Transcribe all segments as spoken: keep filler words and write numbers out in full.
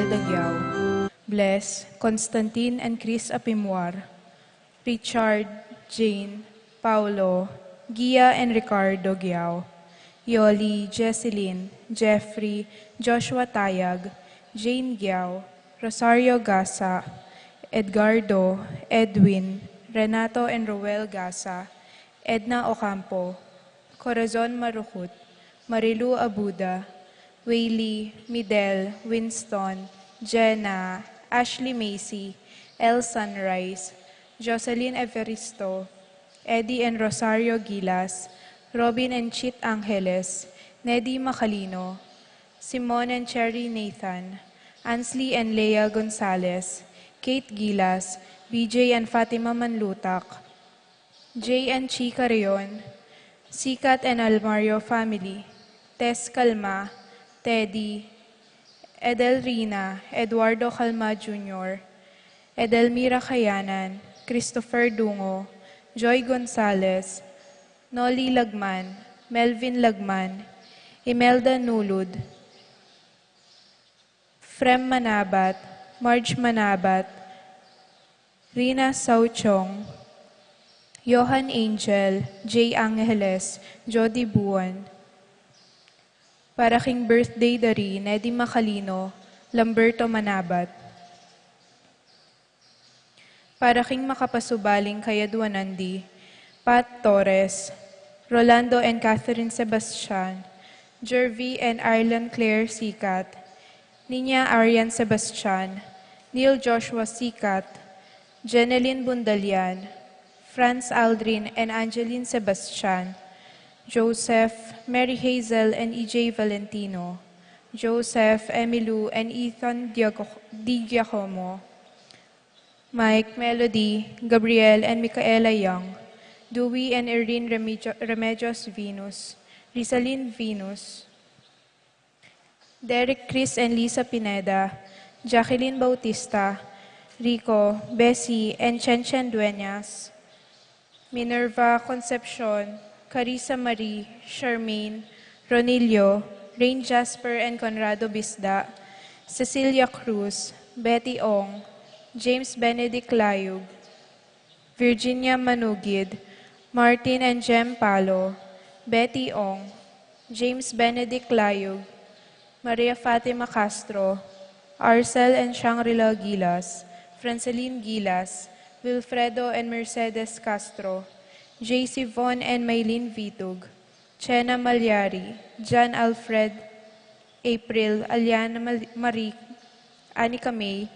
Dagiao, Bless, Constantine and Chris Apimwar, Richard, Jane, Paulo, Gia and Ricardo Giao, Yoli, Jesselyn, Jeffrey, Joshua Tayag, Jane Giao, Rosario Gasa, Edgardo, Edwin, Renato and Roel Gasa, Edna Ocampo, Corazon Marukut, Marilu Abuda, Waylee, Midel, Winston, Jenna, Ashley Macy, El Sunrise, Jocelyn Everisto, Eddie and Rosario Gilas, Robin and Chit Angeles, Neddy Macalino, Simon and Cherry Nathan, Ansley and Leah Gonzalez, Kate Gilas, B J and Fatima Manlutak, Jay and Chi Carrion, Sikat and Almario family, Tess Calma, Teddy, Edelrina, Eduardo Calma Junior, Edelmira Kayanan, Christopher Dungo, Joy Gonzalez, Noli Lagman, Melvin Lagman, Imelda Nulud, Frem Manabat, Marge Manabat, Rina Sauchong, Johan Angel, Jay Angeles, Jody Buan. Para king birthday da ri Neddy Macalino, Lamberto Manabat. Para king makapasubaling kayadwanan di, Pat Torres, Rolando and Catherine Sebastian, Jervy and Arlen Claire Sikat, Nina Arian Sebastian, Neil Joshua Sikat, Jeneline Bundalian, Franz Aldrin and Angeline Sebastian, Joseph, Mary Hazel and E J Valentino, Joseph, Emilu and Ethan Diago- Di Giacomo, Mike, Melody, Gabriel and Micaela Young, Dewey and Irene Remedio- Remedios Venus, Rizalin Venus, Derek, Chris and Lisa Pineda, Jacqueline Bautista, Rico, Bessie and Chen Chen Dueñas, Minerva Concepcion, Carissa Marie, Charmaine, Ronilio, Rain Jasper and Conrado Bisda, Cecilia Cruz, Betty Ong, James Benedict Layug, Virginia Manugid, Martin and Jem Palo, Betty Ong, James Benedict Layug, Maria Fatima Castro, Arcel and Shangri-La Gilas, Franceline Gilas, Wilfredo and Mercedes Castro, J C Von and Maylene Vitug, Chena Malyari, John Alfred, April, Aliana Mal- Marie, Anika May,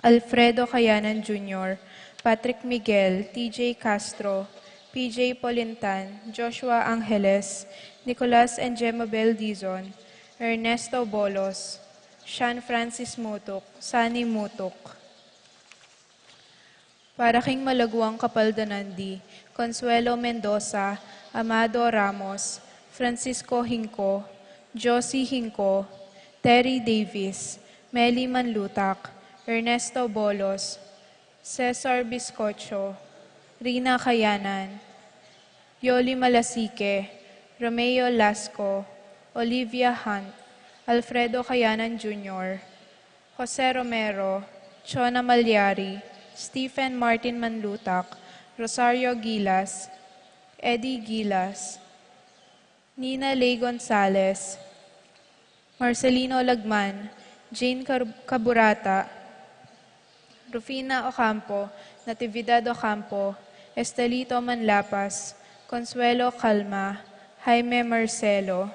Alfredo Kayanan Junior, Patrick Miguel, T J Castro, P J Polintan, Joshua Angeles, Nicolas and Gemma Bel Dizon, Ernesto Bolos, Sean Francis Mutuk, Sunny Mutuk. Para king malaguang kapaldanan di, Consuelo Mendoza, Amado Ramos, Francisco Hinco, Josie Hinco, Terry Davis, Meli Manlutak, Ernesto Bolos, Cesar Biscocho, Rina Kayanan, Yoli Malasique, Romeo Lasco, Olivia Hunt, Alfredo Kayanan Junior, Jose Romero, Chona Malyari, Stephen Martin Manlutak, Rosario Gilas, Eddie Gilas, Nina Ley Gonzalez, Marcelino Lagman, Jane Car- Caburata, Rufina Ocampo, Natividad Ocampo, Estelito Manlapas, Consuelo Calma, Jaime Marcelo.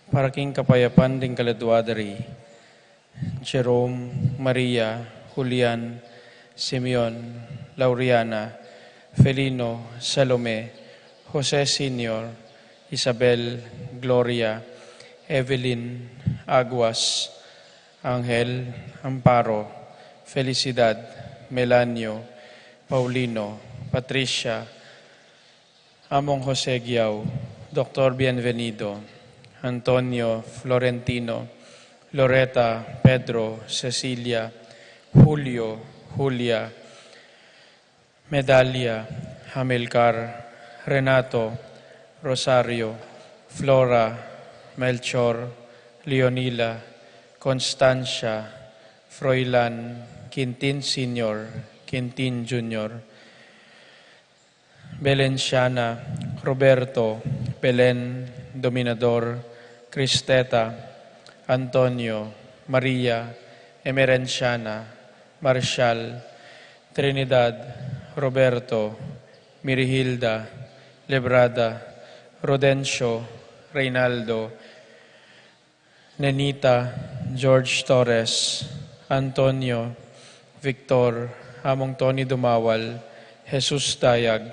Para king kapayapan ding kaladua da ri Jerome, Maria, Julian, Simeon, Lauriana, Felino, Salome, Jose Senior, Isabel, Gloria, Evelyn, Aguas, Angel, Amparo, Felicidad, Melanio, Paulino, Patricia, Among Jose Guiao, Doctor Bienvenido, Antonio, Florentino, Loreta, Pedro, Cecilia, Julio, Julia, Medalia, Hamilcar, Renato, Rosario, Flora, Melchor, Leonila, Constancia, Froilan, Quintin Senior, Quintin Junior, Belenciana, Roberto, Belen, Dominador, Cristeta, Antonio, Maria, Emerenciana, Marshall, Trinidad, Roberto, Mirihilda, Lebrada, Rodencio, Reynaldo, Nenita, George Torres, Antonio, Victor, Among Tony Dumawal, Jesus Dayag,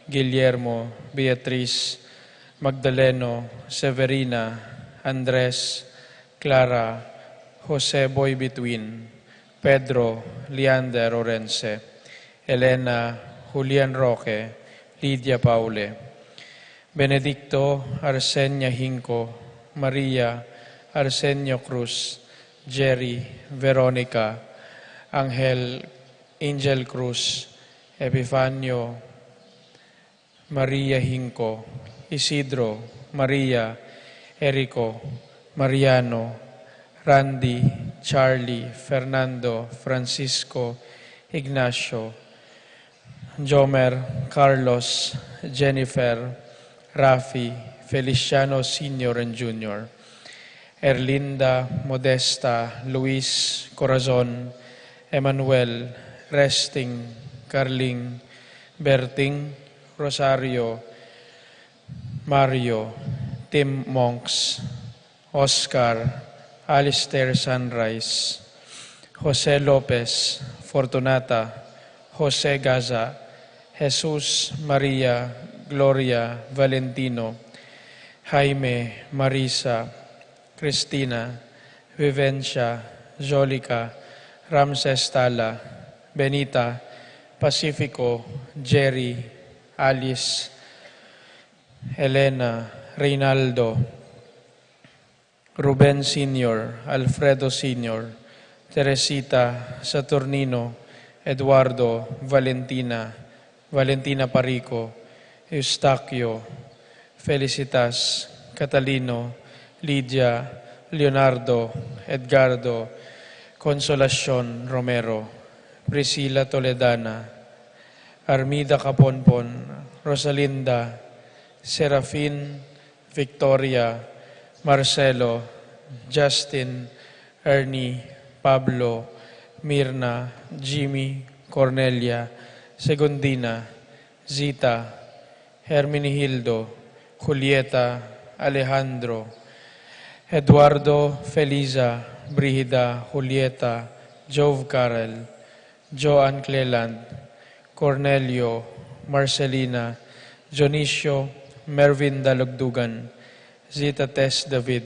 Guillermo, Beatriz, Magdaleno, Severina, Andres, Clara, Jose Boy Between, Pedro, Leander Orense, Elena, Julian Roque, Lydia Paule, Benedicto, Arsenia Hinco, Maria, Arsenio Cruz, Jerry, Veronica, Angel, Angel Cruz, Epifanio, Maria Hinco, Isidro, Maria, Erico, Mariano, Randy, Charlie, Fernando, Francisco, Ignacio, Jomer, Carlos, Jennifer, Rafi, Feliciano Senior and Junior, Erlinda, Modesta, Luis, Corazon, Emmanuel, Resting, Carling, Berting, Rosario, Mario, Tim Monks, Oscar, Alistair Sunrise, Jose Lopez, Fortunata, Jose Gaza, Jesus, Maria, Gloria, Valentino, Jaime, Marisa, Cristina, Vivencia, Jolica, Ramses Tala, Benita, Pacifico, Jerry, Alice, Elena, Reynaldo, Ruben Senior, Alfredo Senior, Teresita, Saturnino, Eduardo, Valentina, Valentina Parico, Eustaquio, Felicitas, Catalino, Lydia, Leonardo, Edgardo, Consolacion Romero, Priscila Toledana, Armida Caponpon, Rosalinda, Serafin, Victoria, Marcelo, Justin, Ernie, Pablo, Mirna, Jimmy, Cornelia, Segundina, Zita, Herminihildo, Julieta, Alejandro, Eduardo, Felisa, Brigida, Julieta, Jove Carel, Joan Cleland, Cornelio, Marcelina, Dionisio, Mervin Dalugdugan, Zita Tess David,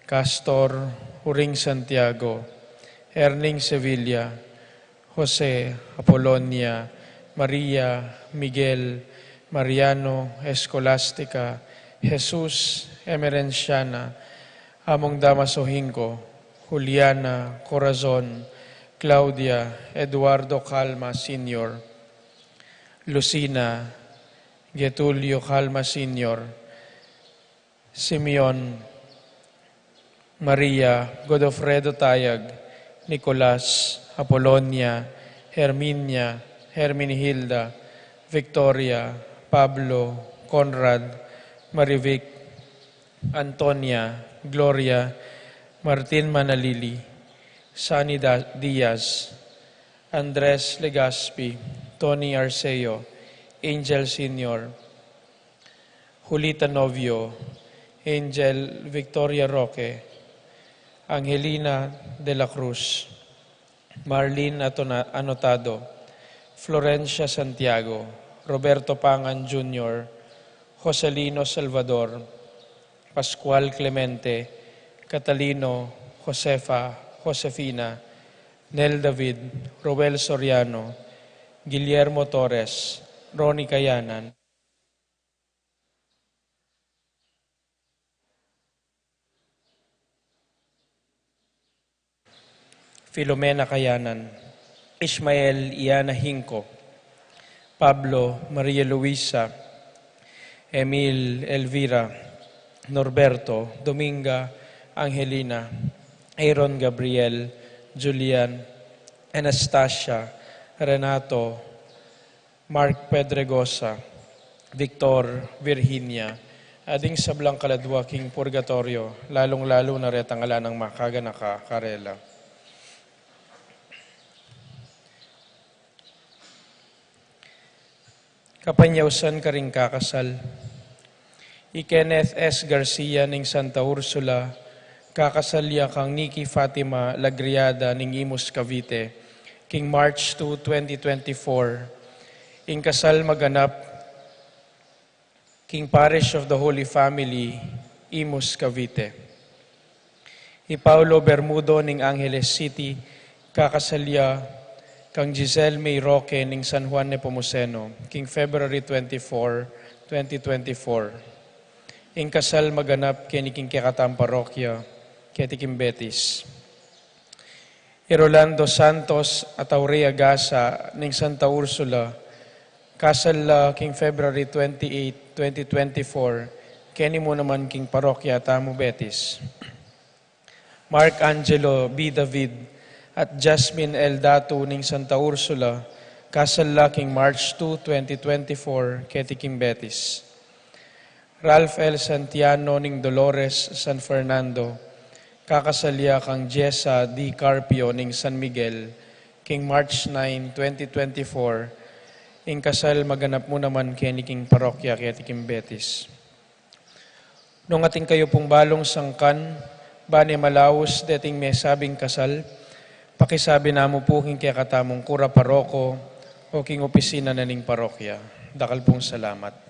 Castor, Uring Santiago, Erning Sevilla, Jose, Apolonia, Maria, Miguel, Mariano, Escolastica, Jesus, Emerenciana, Among Damaso Hinco, Juliana, Corazon, Claudia, Eduardo Calma Senior, Lucina, Getulio Calma Senior, Simeon, Maria, Godofredo Tayag, Nicolas, Apolonia, Herminia, Herminihilda, Victoria, Pablo, Conrad, Marivic, Antonia, Gloria, Martin Manalili, Sunny Da-, Diaz, Andres Legaspi, Tony Arceo, Angel Senior, Julita Novio, Angel Victoria Roque, Angelina de la Cruz, Marlene Atona-, Anotado, Florencia Santiago, Roberto Pangan Junior, Joselino Salvador, Pascual Clemente, Catalino, Josefa, Josefina, Nel David, Roel Soriano, Guillermo Torres, Ronnie Cayanan, Filomena Cayanan, Ishmael Iana Hinco, Pablo, Maria Luisa, Emil, Elvira, Norberto, Dominga, Angelina, Aaron, Gabriel, Julian, Anastasia, Renato, Mark Pedregosa, Victor, Virginia, at ding sablang kaladua king purgatoryo, lalung-lalu na retang ala nang makaganaka karela. Kapanyausan karing kakasal. I Kenneth S. Garcia ning Santa Ursula, kakasal ya kang Nikki Fatima Lagriada ning Imus, Cavite, king March two, twenty twenty-four. Ing kasal maganap king Parish of the Holy Family, Imus, Cavite. I Paulo Bermudo ning Angeles City, kakasal ya kang Giselle May Roque ning San Juan Nepomuceno, king February twenty-four, twenty twenty-four. Ing kasal maganap keni king kekatang parokya, keti king Betis. I Rolando Santos at Aurea Gasa ning Santa Ursula, kasal la king February twenty-eight, twenty twenty-four, keni mu naman king parokya tamu Betis. Mark Angelo B. David at Jasmine L. Datu ning Santa Ursula, kasal la king March two, twenty twenty-four, keti king Betis. Ralph L. Santiano ning Dolores, San Fernando, kakasal ya kang Jessa D. Carpio ning San Miguel, king March nine, twenty twenty-four. Ing kasal maganap mu naman keni king parokya keti king Betis. Nung atin kayu pung balung sangkan, bane malaus deting mesabing kasal, pakisabi na mu pu king kekatamung kura paroko o king opisina na ning parokya. Dakal pung salamat.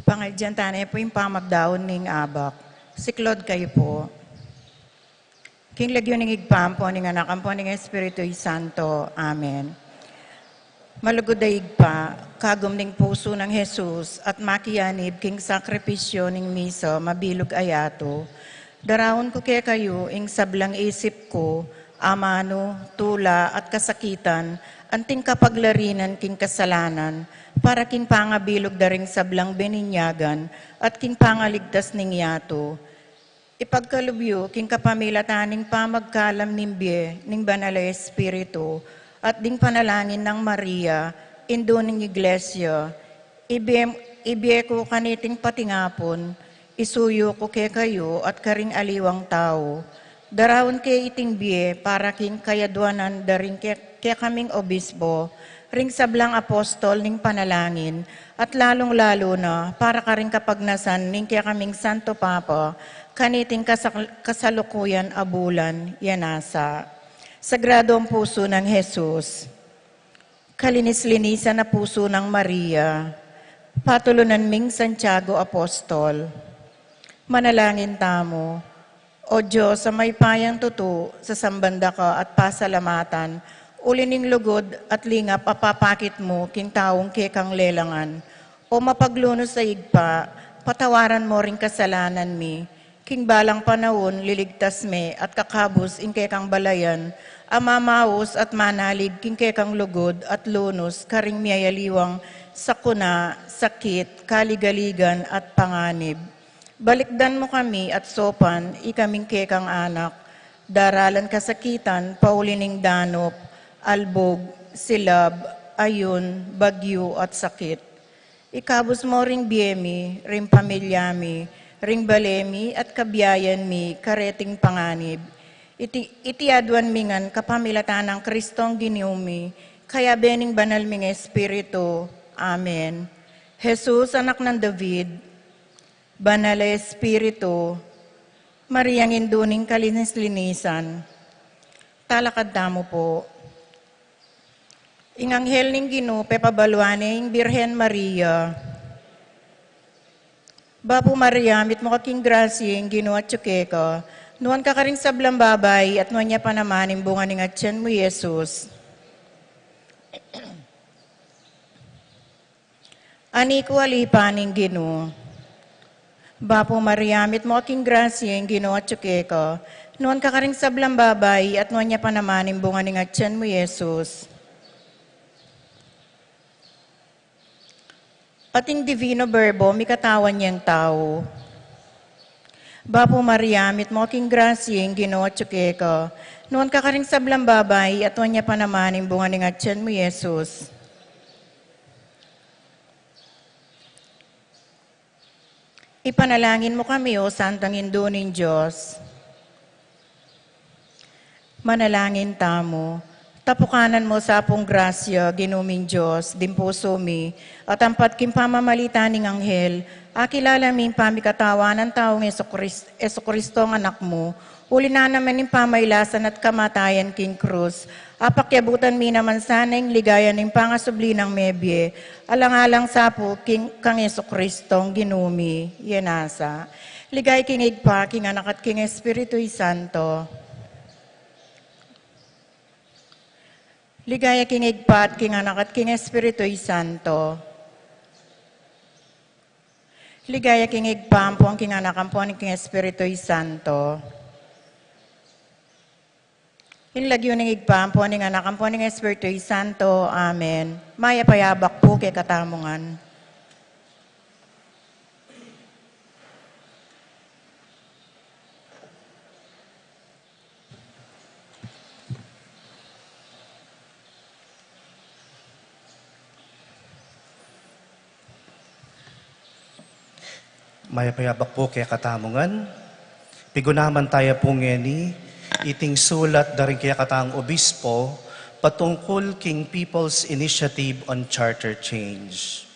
Pangadyan tane pu ing pamagdaun ning abak. Siklaud kayu pu. King lagyu ning Ibpa, ampo ning Anak, ampo ning Espiritu Santo. Amen. Malugud a Ibpa, kagum ning pusu nang Jesus at makianib king sakripisyu ning misa mabilug a yatu, daraun ku kekayu ing sablang isip ku, amanu, tula, at kasakitan, anting kapaglarinan king kasalanan, para king pangabilug da ring sablang bininyagan at king pangaligtas ning yatu. Ipagkalub yu king kapamilatan ning pamagkalam ning bie ning Banal a Espiritu at ding panalangin nang Maria, Indu ning Iglesia, ibie, ibie ku kaniting patingapun, isuyu ku kekayu at karing aliwang tau. Daraun ke iting bie para king kayaduanan da ring ke, kekaming obispo, ring sablang apostol ning panalangin, at lalung-lalu na para karing kapagnasan ning kekaming Santo Papa, kaniting kasal-, kasalukuyan a bulan, ya nasa. Sagradong pusu nang Jesus. Kalinis-linisan a pusu nang Maria. Patulunan ming Santiago Apostol. Manalangin tamu. O Dios a mayupayang tutu, sasamban da ka at pasalamatan, uli ning lugud at lingap a papakit mu king taung kekang lelangan. O mapaglunus a Ibpa, patawaran mu ring kasalanan mi, king balang panaun liligtas me at kakabus ing kekang balayan, a mamaus at manalig king kekang lugud at lunus karing miyayaliwang sakuna, sakit, kaligaligan at panganib. Balikdan mu kami at saupan ikaming kekang anak, daralan kasakitan, pauli ning danup, albug, silab, ayun, bagyu at sakit. Ikabus mu ring bie mi, ring pamilya mi, ring bale mi at kabiayan mi kareting panganib. Iti, iti aduan mi ngan kapamilatan nang Kristong Ginu mi, kayabe ning Banal ming Espiritu. Amen. Jesus, Anak nang David, Banal a Espiritu, Mariang Indu ning Kalinis-linisan, talakad tamu pu. Ing anghel ning Ginu pepabaluan ne ing Birhen Maria. Bapu Maria, mitmu ka king grasya, ing Ginu atyu keka. Nuan ka karing sablang babai, at nuan ya pa naman ing bunga ning atyan mu, Jesus. Ani ku, alipan ning Ginu. Bapu Maria, mitmu ka king grasya, ing Ginu atyu keka. Nuan ka karing sablang babai, at nuan ya pa naman ing bunga ning atyan mu, Jesus. At ing Divino Verbo, mikatawan yang tau. Bapu Maria, mitmu ka king grasya, ing Ginu atyu keka. Nuan ka karing sablang babai, at nuan ya pa naman ing bunga ning atyan mu, Jesus. Ipanalangin mu kami, O Santang Indu ning Dios. Manalangin tamu. Tapukanan mu sa pung grasya, Ginu ming Dios, ding pusu mi, at ampat king pamamalita ning anghel, akilala mi ing pamikatawan nang taung Jesucris-, Jesucristo, ang anak mu, uli na naman ning pamailasan at kamatayan king krus, apakyabutan mi naman sana ing ligaya ning pangasubli nang mebie, alang-alang sa pu king kang Jesucristo, Ginu mi, yan nasa. Ligaya king Ibpa, king Anak, at king Espiritu Santo. Ligaya king Ibpa, at king Anak, at king Espiritu Santo. Ligaya king Ibpa, ampon king Anak, ampon king Espiritu Santo. Ing lagyu ning Ibpa, ampon ning Anak, ampon ning Espiritu Santo. Amen. Mayap a abak pu kekatamu ngan. Mayap a abak pu kekatamu ngan. Pigunaman taya pu ngeni iting sulat da ring kekatang obispo patungkul king People's Initiative on Charter Change.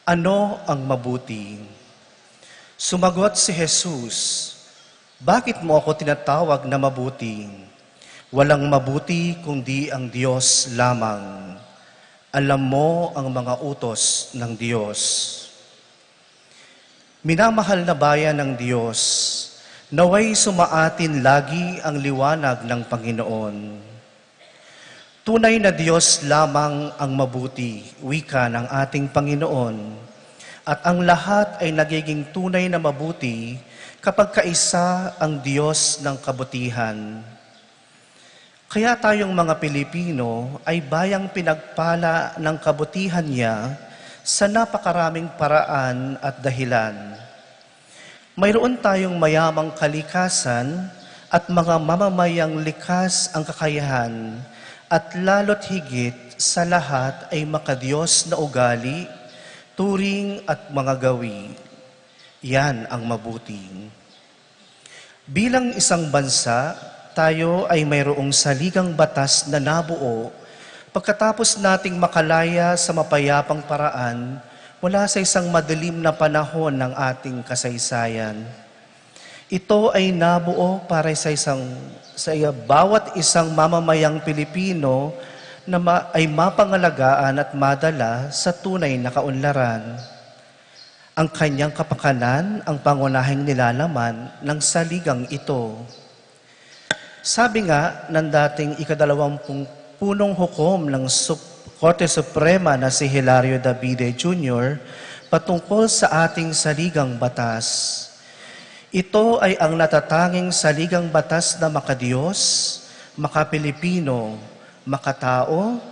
Ano ang mabuti? Sumagot si Jesus, "Bakit mo ako tinatawag na mabuti? Walang mabuti kundi ang Diyos lamang. Alam mo ang mga utos ng Diyos." Minamahal na bayan ng Diyos, naway sumaatin lagi ang liwanag ng Panginoon. Tunay na Diyos lamang ang mabuti, wika ng ating Panginoon, at ang lahat ay nagiging tunay na mabuti kapag kaisa ang Diyos ng kabutihan. Kaya tayong mga Pilipino ay bayang pinagpala ng kabutihan niya sa napakaraming paraan at dahilan. Mayroon tayong mayamang kalikasan at mga mamamayang likas ang kakayahan, at lalo't higit sa lahat ay makadiyos na ugali, turing at mga gawi. Yan ang mabuti. Bilang isang bansa, tayo ay mayroong saligang batas na nabuo pagkatapos nating makalaya sa mapayapang paraan mula sa isang madilim na panahon ng ating kasaysayan. Ito ay nabuo para sa isang, sa iya, bawat isang mamamayang Pilipino na ma-, ay mapangalagaan at madala sa tunay na kaunlaran. Ang kanyang kapakanan ang pangunahing nilalaman ng saligang ito. Sabi nga ng dating ikadalawampung punong hukom ng Sup-, Korte Suprema na si Hilario Davide Junior patungkol sa ating saligang batas, "Ito ay ang natatanging saligang batas na makadiyos, makapilipino, makatao,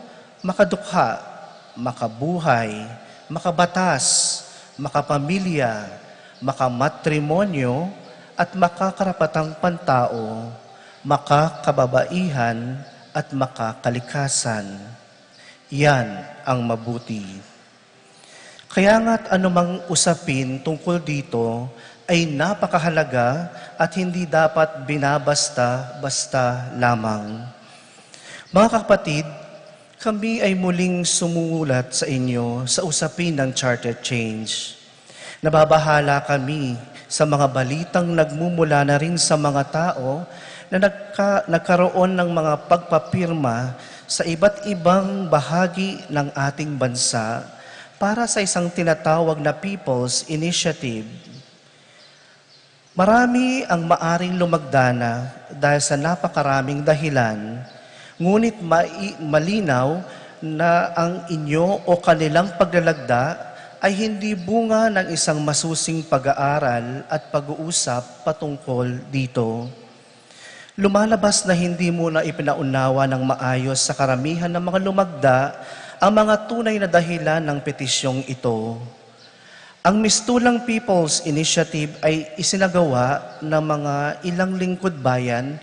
makadukha, makabuhay, makabatas, makapamilya, makamatrimonyo, at makakarapatang pantao, makakababaihan, at makakalikasan. Yan ang mabuti." Kaya nga't anumang usapin tungkol dito ay napakahalaga at hindi dapat binabasta-basta lamang. Mga kapatid, kami ay muling sumulat sa inyo sa usapin ng charter change. Nababahala kami sa mga balitang nagmumula na rin sa mga tao na nagka-, nagkaroon ng mga pagpapirma sa iba't ibang bahagi ng ating bansa para sa isang tinatawag na People's Initiative. Marami ang maaring lumagda na dahil sa napakaraming dahilan, ngunit mai-, malinaw na ang inyo o kanilang paglalagda ay hindi bunga ng isang masusing pag-aaral at pag-uusap patungkol dito. Lumalabas na hindi muna ipinaunawa ng maayos sa karamihan ng mga lumagda ang mga tunay na dahilan ng petisyong ito. Ang Mistulang People's Initiative ay isinagawa ng mga ilang lingkod bayan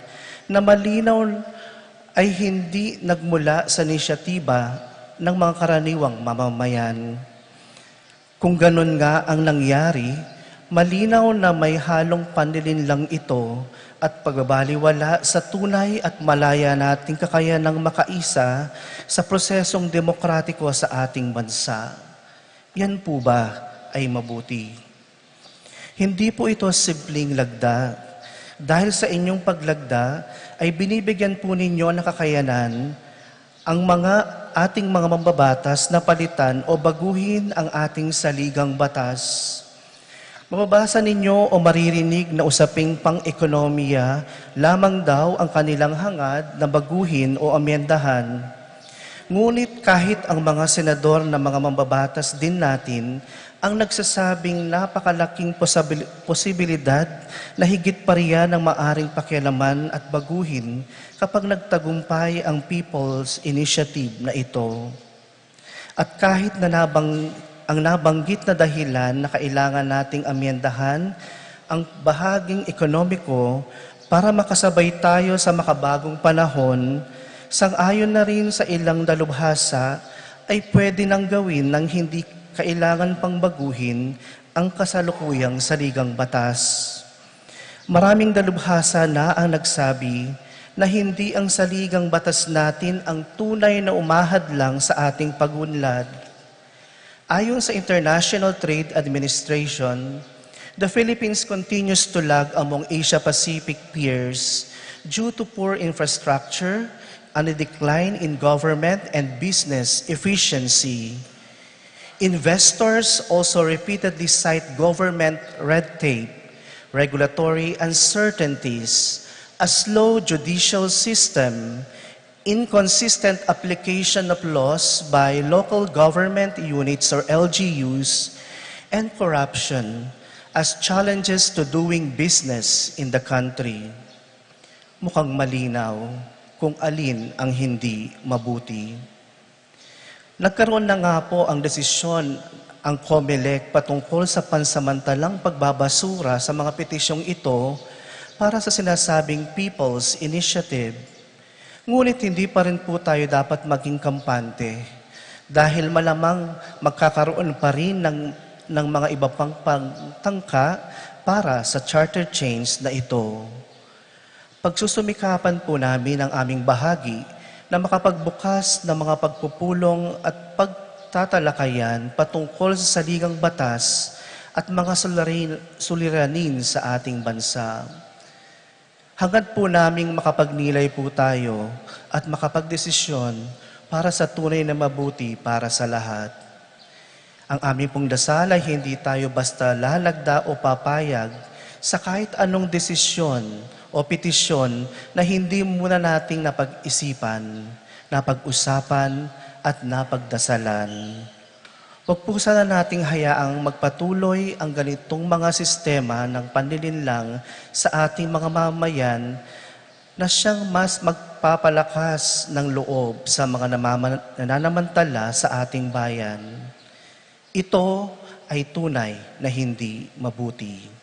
na malinaw ay hindi nagmula sa inisyatiba ng mga karaniwang mamamayan. Kung ganun nga ang nangyari, malinaw na may halong panlilinlang ito at pagbabaliwala sa tunay at malaya nating kakayanang makaisa sa prosesong demokratiko sa ating bansa. Yan po ba ay mabuti? Hindi po ito simpleng lagda. Dahil sa inyong paglagda, ay binibigyan po ninyo ng kakayanan ang mga ating mga mambabatas na palitan o baguhin ang ating saligang batas. Mababasa ninyo o maririnig na usaping pang-ekonomiya lamang daw ang kanilang hangad na baguhin o amyendahan. Ngunit kahit ang mga senador na mga mambabatas din natin ang nagsasabing napakalaking posabil-, posibilidad na higit pa riyan ang maaring pakialaman at baguhin kapag nagtagumpay ang People's Initiative na ito. At kahit na nabang-, ang nabanggit na dahilan na kailangan nating amyendahan ang bahaging ekonomiko para makasabay tayo sa makabagong panahon, sang-ayon na rin sa ilang dalubhasa, ay pwede nang gawin nang hindi kailangan pang baguhin ang kasalukuyang saligang batas. Maraming dalubhasa na ang nagsabi na hindi ang saligang batas natin ang tunay na umahadlang sa ating pag-unlad. Ayon sa International Trade Administration, the Philippines continues to lag among Asia-Pacific peers due to poor infrastructure and a decline in government and business efficiency. Investors also repeatedly cite government red tape, regulatory uncertainties, a slow judicial system, inconsistent application of laws by local government units or L G Us, and corruption as challenges to doing business in the country. Mukhang malinaw kung alin ang hindi mabuti. Nagkaroon na nga po ang desisyon ang COMELEC patungkol sa pansamantalang pagbabasura sa mga petisyong ito para sa sinasabing People's Initiative. Ngunit hindi pa rin po tayo dapat maging kampante dahil malamang magkakaroon pa rin ng, ng mga iba pang pagtangka para sa charter change na ito. Pagsusumikapan po namin ang aming bahagi na makapagbukas ng mga pagpupulong at pagtatalakayan patungkol sa saligang batas at mga suliranin, suliranin sa ating bansa. Hangad po naming makapagnilay po tayo at makapagdesisyon para sa tunay na mabuti para sa lahat. Ang amin pong dasal ay hindi tayo basta lalagda o papayag sa kahit anong desisyon o petisyon na hindi muna nating napag-isipan, napag-usapan, at napagdasalan. Huwag po sana nating hayaang magpatuloy ang ganitong mga sistema ng panlilinlang sa ating mga mamayan na siyang mas magpapalakas ng loob sa mga namaman-, nananamantala sa ating bayan. Ito ay tunay na hindi mabuti.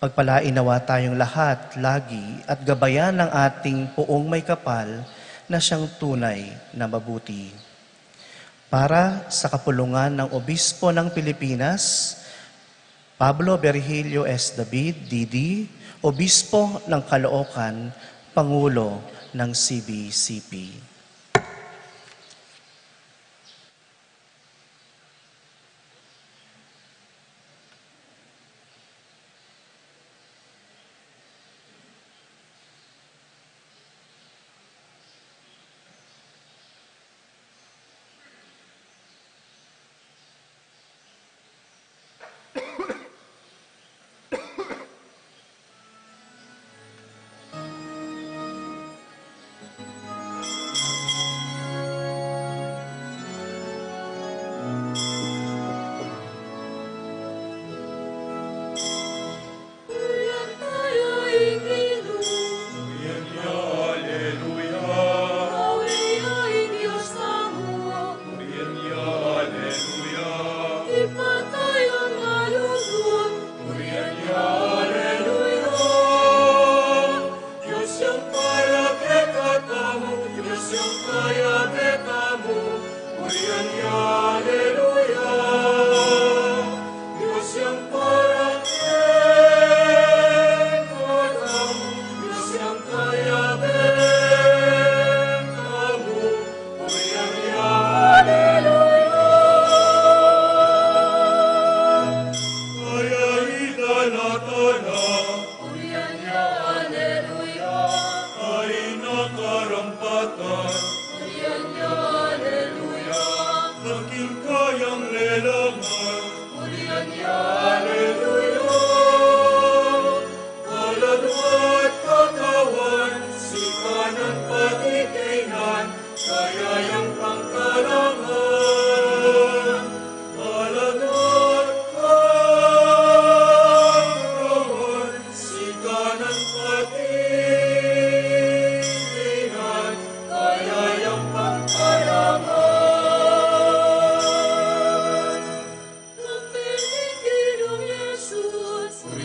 Pagpalain nawa tayong lahat lagi at gabayan ng ating Poong Maykapal na siyang tunay na mabuti. Para sa kapulungan ng Obispo ng Pilipinas, Pablo Virgilio S. David, D D, Obispo ng Caloocan, Pangulo ng C B C P.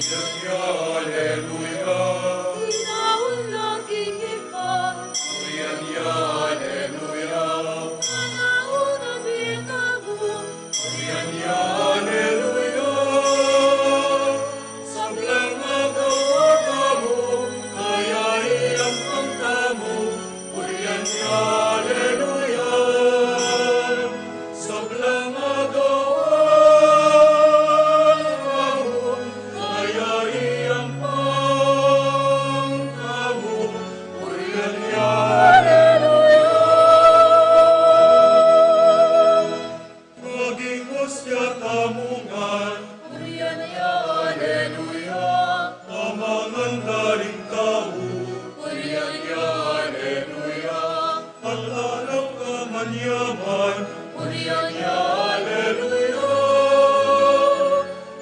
Aleluya. Inaun na king Ibpa. Purian ya, aleluya. Panaun a bie tamu. Purian ya, aleluya. Sablang agawa tamu, kaya iyampang tamu. Purian ya, aleluya. Sablang agawa tamu, kaya iyampang tamu. Purian ya, aleluya. Maging hostia tamu ngan. Purian ya, aleluya. Amangan da ring tau. Purian ya, aleluya. At alang kamanyaman. Purian ya, aleluya.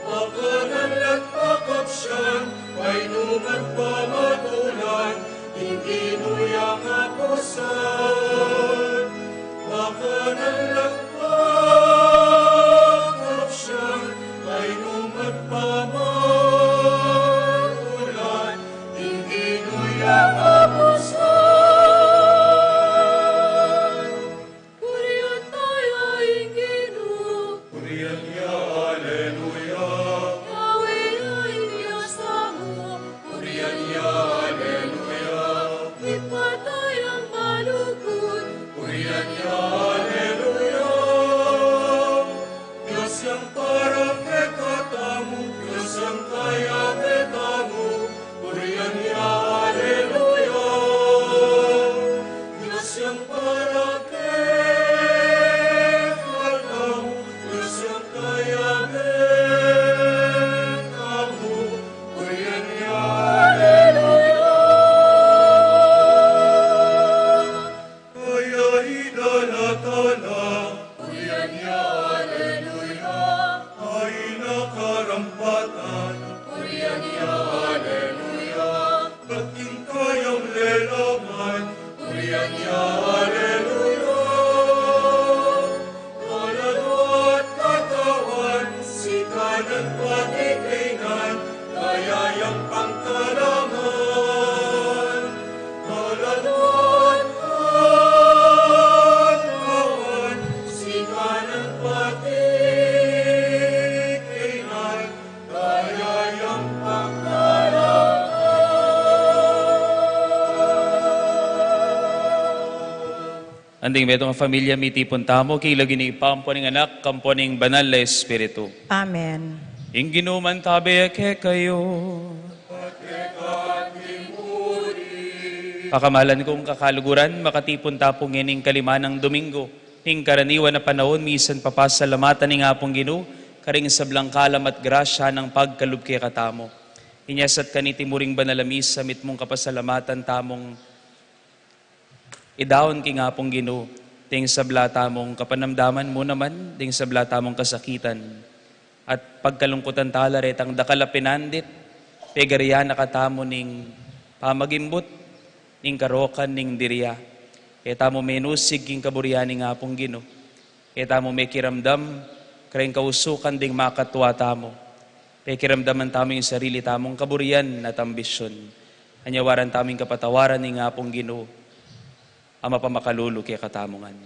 Pakanan at pakapsian, painuman pamatulan, ing Ginu yang apusan. Pakanan at pakapsian, painuman pamatulan, ing Ginu yang apusan. Purian taya ing Ginu. Purian ya, aleluya. Yawe ya ing Dios tamu. Purian ya, aleluya. Ibpa taya malugud. Purian ya, aleluya. Dios yang para kekatamu, Dios yang kayabe tamu, purian ya, aleluya. Dios yang para kekatamu, Dios yang kayabe tamu, purian ya, aleluya. Kaya idalatan na. Purian ya, aleluya. Ay na karampatan. Purian ya, aleluya. At king kayang lelaman. Purian ya, aleluya. Kaladua at katawan, sikanan pati kainan, kaya yang pangtalangan. Kaladua at katawan, sikanan pati kainan, kaya yang pangtalangan. Anding metung a familia, mitipun tamu, king lagyu ning Ibpa, ampo ning Anak, ampo ning Banal a Espiritu. Amen. Ing Ginu mantabe ya kekayu. Pakamalan kung kakaluguran, makatipun ta pu ngening kalima nang Domingo ning karaniwan a panaun, misan papasalamatan ing Apung Ginu karing sablang kalam at grasya nang pagkalub kekatamu. Inya sa at kaniti mu ring banal a misa, mitmung kapasalamatan tamung idaun king Apung Ginu ding sabla tamung kapanamdaman, mu naman ding sabla tamung kasakitan at pagkalungkutan tala retang dakal a pinandit, pegarian na katamu ning pamagimbut ning karokan ning diria. E tamu menusig king kaburian ning Apung Ginu. E tamu mekiramdam kareng kausukan ding makatua tamu. Pekiramdaman tamu ing sarili tamung kaburian at ambisyun. Anyawaran tamu ing kapatawaran ning Apung Ginu a mapamakalulu kekatamu ngan.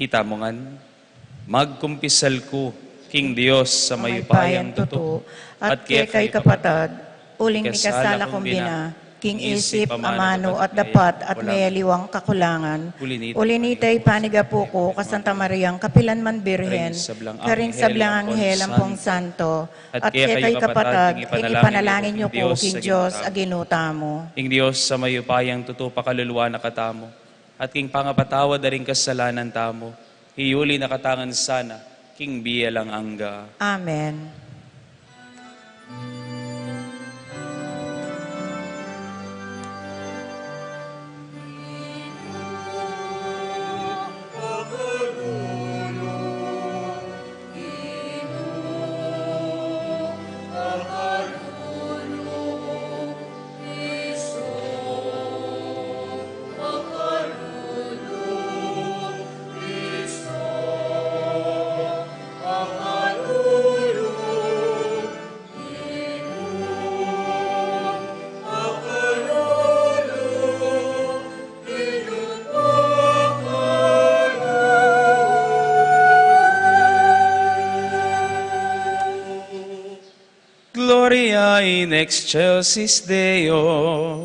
Itamu ngan, magkumpisal ku king Dios a mayupayang tutu, at keka ikapatad, uling mikasala kung bina, king isip, amanu, at dapat, at meyaliwang kakulangan. Uli nita, ipanigapu ku ka Santa Mariang kapilan man Birhen, karing sablang anghel ampong santo, at keka ikapatad, ing ipanalangin yu ku king Dios a Ginu tamu. Ing Dios a mayupayang tutu pakaluluan na katamu, at king pangapatawad da ring kasalanan tamu, iyuli na katamu ngan sana king bie alang angga. Amen. Gloria in excelsis Deo.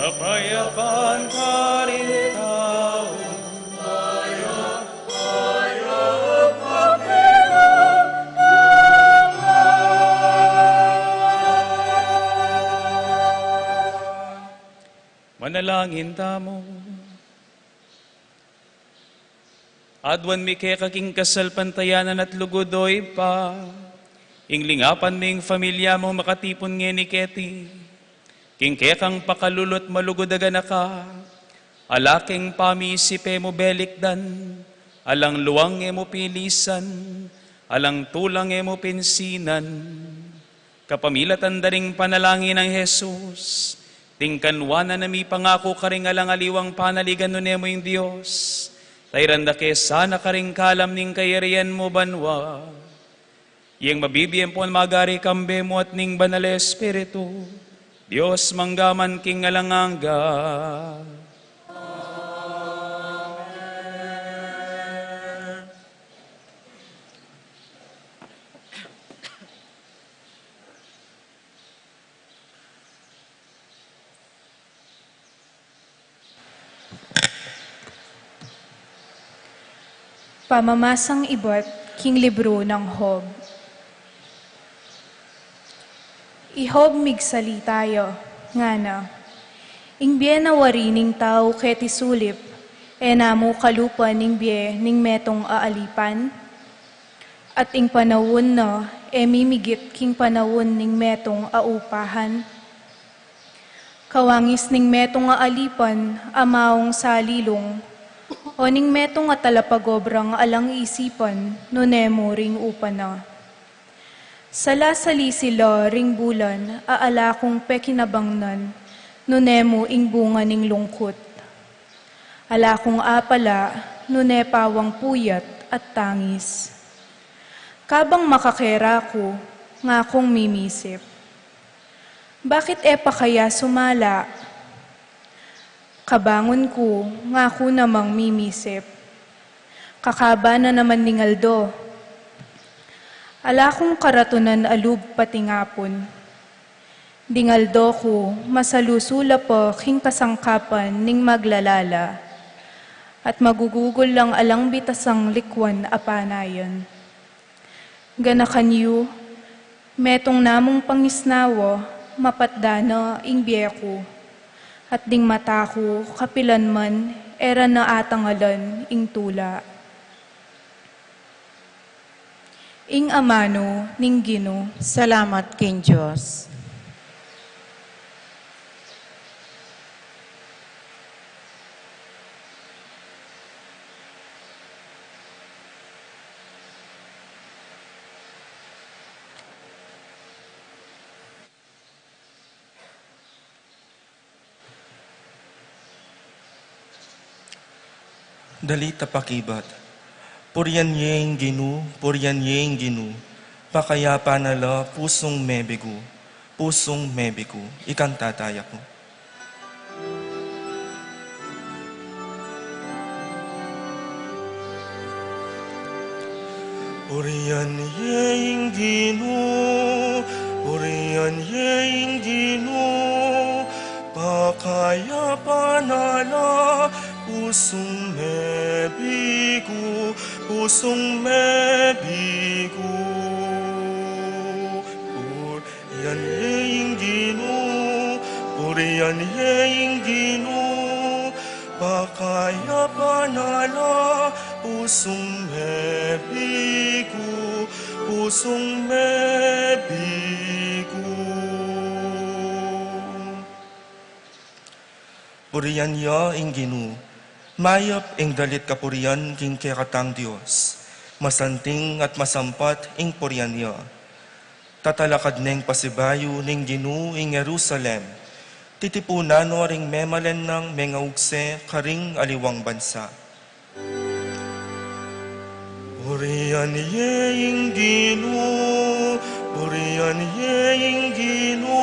Kapayapan karing tau. Manalangin tamu. Aduan mi keka king kasalpantayanan at lugud, o Ibpa, ing lingapan ming familia mung makatipun ngeni keti king kekang pakalulu at malugud a ganaka, ala keng pamisipe mu belikdan, alang luang e mu pilisan, alang tulang e mu pinsinan. Kapamilatan da ring panalangin nang Jesus, tingkan wa na na mipangaku karing alang aliwang panaligan nune mu ing Dios, tairan da ke sana karing kalam ning kayarian mu banua. Iyeng mabibie ampon magari kambe mu at ning Banal a Espiritu, Dios mangga man king alang angga. Pamamasang ibat king libru nang Job. I Job migsalita ya, ngana, ing bie na wari ning tau keti sulip, e na mu kalupa ning bie ning metung a alipan? At ing panaun na e mimigit king panaun ning metung a upahan? Kawangis ning metung a alipan a maung salilung, o ning metung a talapagobrang alang isipan, nune mu ring upa na? Sala-sali sila ring bulan a ala kung pekinabangnan, nune mu ing bunga ning lungkut. Ala kung apala, nune pawang puyat at tangis. Kabang makakera ku, ngakung mimisip, bakit e pa kaya sumala? Kabangun ku, ngaku namang mimisip, kakaba na naman ning aldo. Ala kung karatunan a lub pati ngapun. Ding aldo ku, masalusu la pa king kasangkapan ning maglalala, at magugugul lang alang bitasang likwan a panayan. Ganakan yu, metung namung pangisnawa, mapatda na ing bie ku, at ding mata ku, kapilan man, e ra na atangalan ing tula. Ing amanu ning Ginu. Salamat king Dios. Dalit a pakibat. Purian ye ing Ginu, purian ye ing Ginu, pakayapan na la pusung mebigu. Pusung mebiku, ikanta taya ku. Purian ye ing Ginu, purian ye ing Ginu, pakayapan na la, pusung mebiku, pusung mebiku. Purian ye ing Ginu, purian ye ing Ginu, pakayapan na la, pusung mebiku, pusung mebiku. Purian ya ing Ginu, mayap ing dalit kapurian king kekatang Dios, masanting at masampat ing purian ya. Tatalakad neng pasibayu ning Ginu ing Jerusalem, titipunan no ring memalen nang mengaugse karing aliwang bansa. Purian ye ing Ginu, purian ye ing Ginu,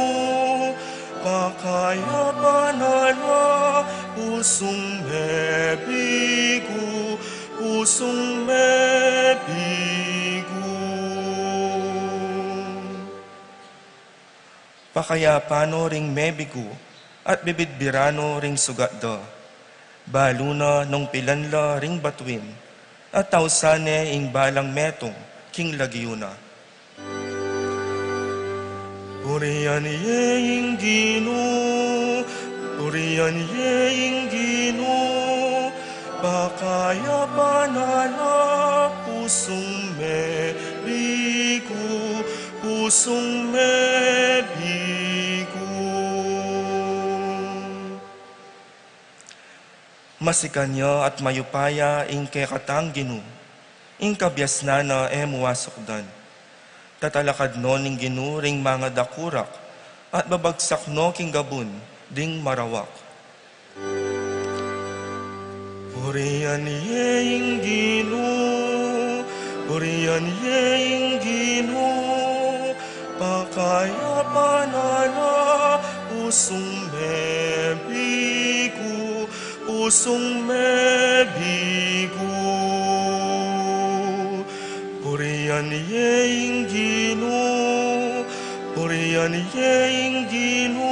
pakayapan na la, pusung mebiku, pusung mebiku. Pakayapan no ring mebiku, at bibidbiran no ring sugat da. Balu na nung pilan la ring batuin, at tausan ne ing balang metung king lagyu na. Purian ye ing Ginu, purian ye ing Ginu, pakayapan na la, pusung mebiku, pusung mebiku. Masikan ya at mayupaya ing kekatang Ginu, ing kabiasnan na e mu asukdan. Tatalakad no ning Ginu ring mangadakurak, at babagsak no king gabun ding marawak. Purian ye ing Ginu, purian ye ing Ginu, pakayapan na la, pusung mebiku, pusung mebiku. Purian ye ing Ginu, purian ye ing Ginu,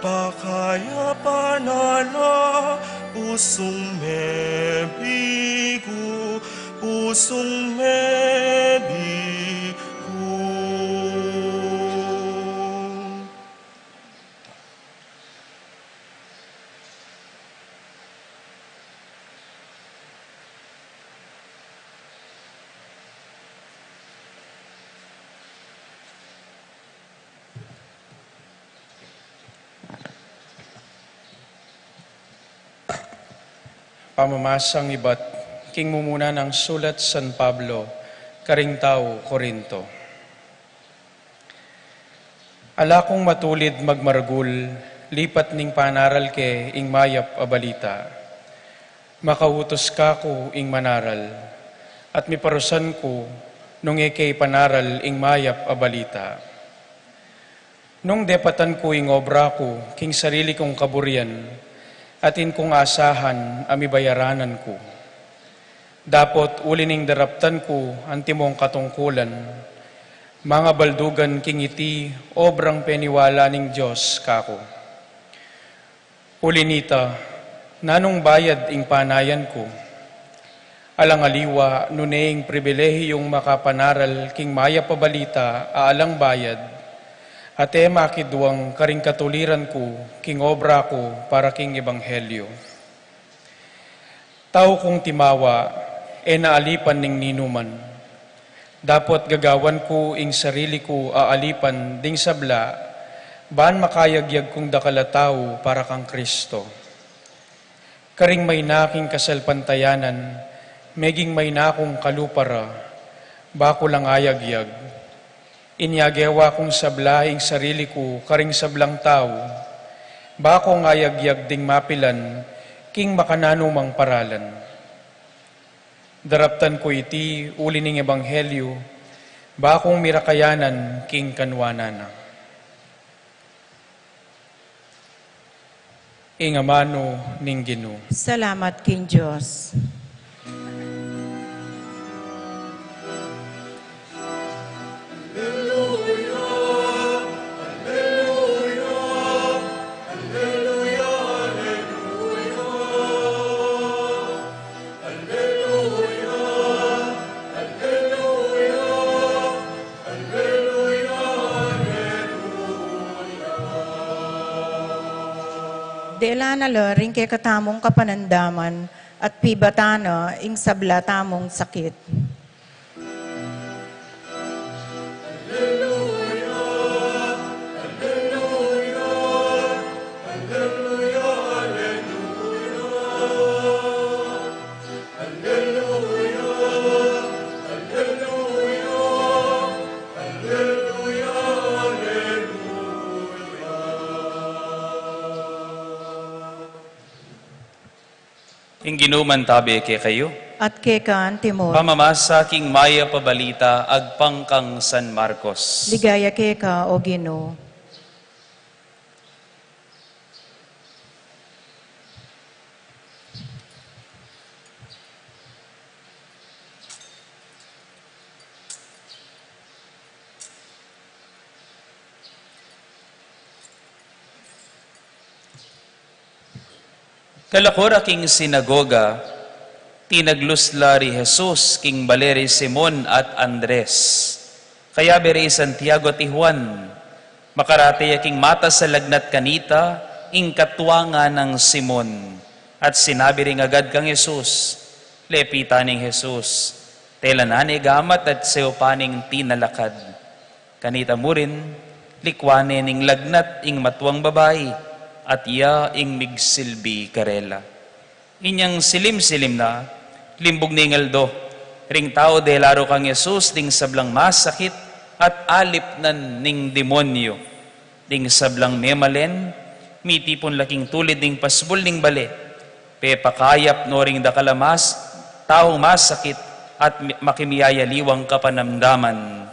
pakayapan na la, pusung mebiku, pusung mebiku. Pamamasang ibat king mumuna nang sulat San Pablo karing tau Corinto. Ala kung matulid magmaragul lipat ning panaral ke ing mayap a balita. Makautus kaku ing manaral, at miparusan ku nung e ke ipanaral ing mayap a balita. Nung depatan ku ing obra ku king sarili kung kaburian, atin kung asahan a mibayaranan ku. Dapot uli ning daraptan ku antimong katungkulan, mangabaldugan king iti obrang peniwala ning Dios kaku. Uli nita, nanung bayad ing panayan ku? Alang aliwa nune ing pribilehiyung makapanaral king mayap a balita a alang bayad, at e makidwang karing katuliran ku king obra ku para king ebanghelyo. Tau kung timawa, e na alipan ning ninuman. Dapot gagawan ku ing sarili ku a alipan ding sabla, ban makayagyag kung dakal a tau para kang Kristo. Karing mayna king kasalpantayanan, meging mayna kung kalupa ra, ba ku lang ayagyag. Inya gewa kung sabla ing sarili ku karing sablang tau, ba kung ayagyag ding mapilan king makananumang paralan. Daraptan ku iti uli ning ebanghelyo, ba kung mirakayanan king kanuanan na. Ing amanu ning Ginu. Salamat king Dios. Dela na la ring kekatamung kapanamdaman at pibata na ing sabla tamung sakit. Ing Ginu mantabe kekayu. At keka antimor. Pamamasa king Mayap a Balita agpang kang San Marcos. Ligaya keka, O Ginu. Kalako ra king sinagoga, tinaglus la ri Jesus king bale ri Simon at Andres. Kayabe ri Santiago at i Juan. Makarate ya king matas a lagnat kanita ing katuangan nang Simon, at sinabi ring agad kang Jesus. Lepita neng Jesus, tela na ne gamat at sew pa neng tinalakad. Kanita murin, likwan ne ning lagnat ing matuang babai, at iya ing migsilbi karela. Inyang silim-silim na, limbug ne ing aldo, ring tau dela ro kang Jesus ding sablang masakit at alipnan ning demonyo. Ding sablang memalen, mitipun la king tulid ning pasbul ning bale. Pepakayap no ring dakal a mas-, taung masakit at mi-, makimiyayaliwang kapanamdaman.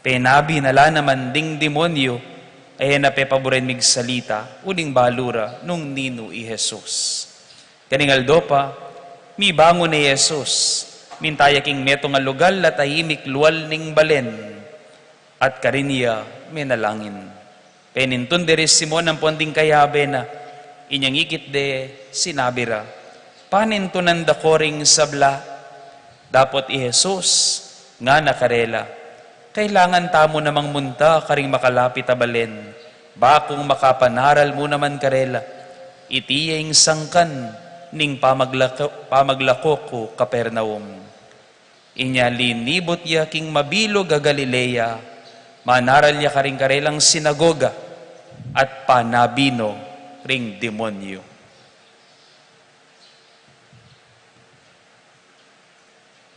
Penabi na la naman ding demonyo, e na pepaburen migsalita, uling balu ra nung ninu i Jesus. Kaning aldo pa, mibangun ne i Jesus, minta ya king metung a lugal a taimik lual ning balen, at karin ya menalangin. Penintun de ri Simon ampon ding kayabe na, inyang ikit de, sinabi ra, panintunan da ko ring sabla. Dapot i Jesus, ngana karela, kailangan tamu namang munta karing makalapit a balen, bakung makapanaral mu naman karela. Iti ya ing sangkan ning pamaglako-, pamaglako ku Capernaum. Inya linibut ya king mabilug a Galilea, manaral ya karing karelang sinagoga, at panabi no ring demonyo.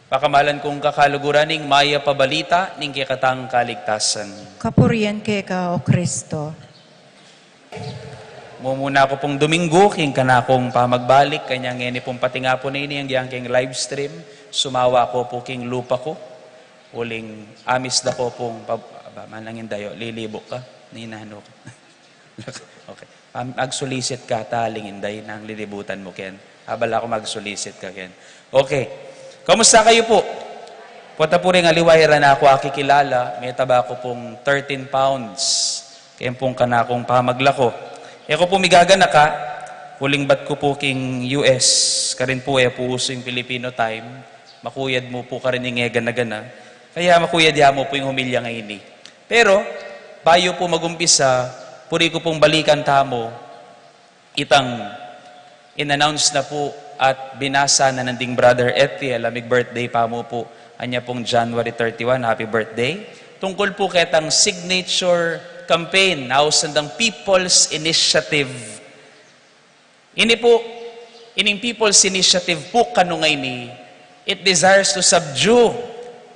Pakamalan kung kakaluguran ning mayap a balita ning kekatang kaligtasan. Kapurian keka, O Kristo. Mumuna ku pung Duminggu king kanakung pamagbalik, kanya ngeni pung patinga pu na ini, agyang king live stream, sumawa ku pu king lupa ku, uling amis da ku pung pab-, aba, manang inday, o, lilibu ka, ninanu ka. Okay. Am-, magsulisit ka, taling inday, nang lilibutan mu ken. Abala ku magsulisit ka ken. Okay. Kamusta kayu pu? Pota pu ring aliwa, e ra na ku akikilala, metaba ku pung thirteen pounds. Ken pung kanakung pamaglako. E ku pu migaganaka, uling bat ku pu king U S, karin pu e pu usu ing Filipino time, makuyad mu pu karin ing e gana-gana. Kaya makuyad ya mu pu ing humilya ngeni. Pero, bayu pu magumpisa, puri ku pung balikan tamu, itang in-announce na pu at binasa na nanding Brother Etiel, a mig-birthday pa mu pu, anya pung January thirty-one, happy birthday. Tungkul pu ketang signature campaign, ausan dang People's Initiative. Ini pu, ining People's Initiative pu kanu ngeni, it desires to subdue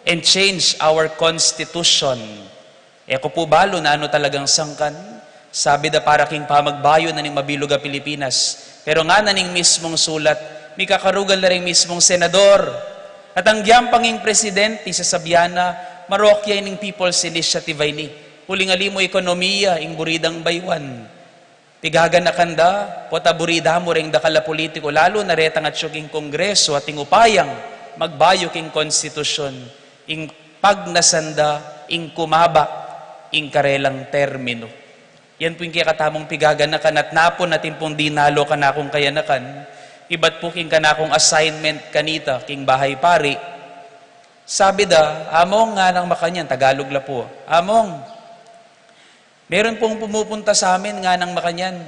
and change our constitution. E ku pu balu nanu talagang sangkan. Sabi da para king pamagbayu na ning mabilug a Pilipinas. Pero ngana ning mismung sulat, mikakarugal na ring mismung senador. At agyang panging presidente, sasabian na, marokya ining People's Initiative a ini. Uling ali mu ekonomiya, ing buri dang bayuan. Pigaganakan da, potang buri da mu reng dakal a pulitiku, lalu na retang atyu king Kongreso at ing upayang magbayu king konstitusyon, ing pagnasan da ing kumaba ing karelang terminu. Yan pu ing kekatamung pigaganakan at napun atin pung dinalo kanakung kayanakan, ibat pu king kanakung assignment kanita king bahay pari. Sabi da, "Among," nganang makanyan, Tagalog la pu, "Among, meron pung pumupunta sa amin," nganang makanyan.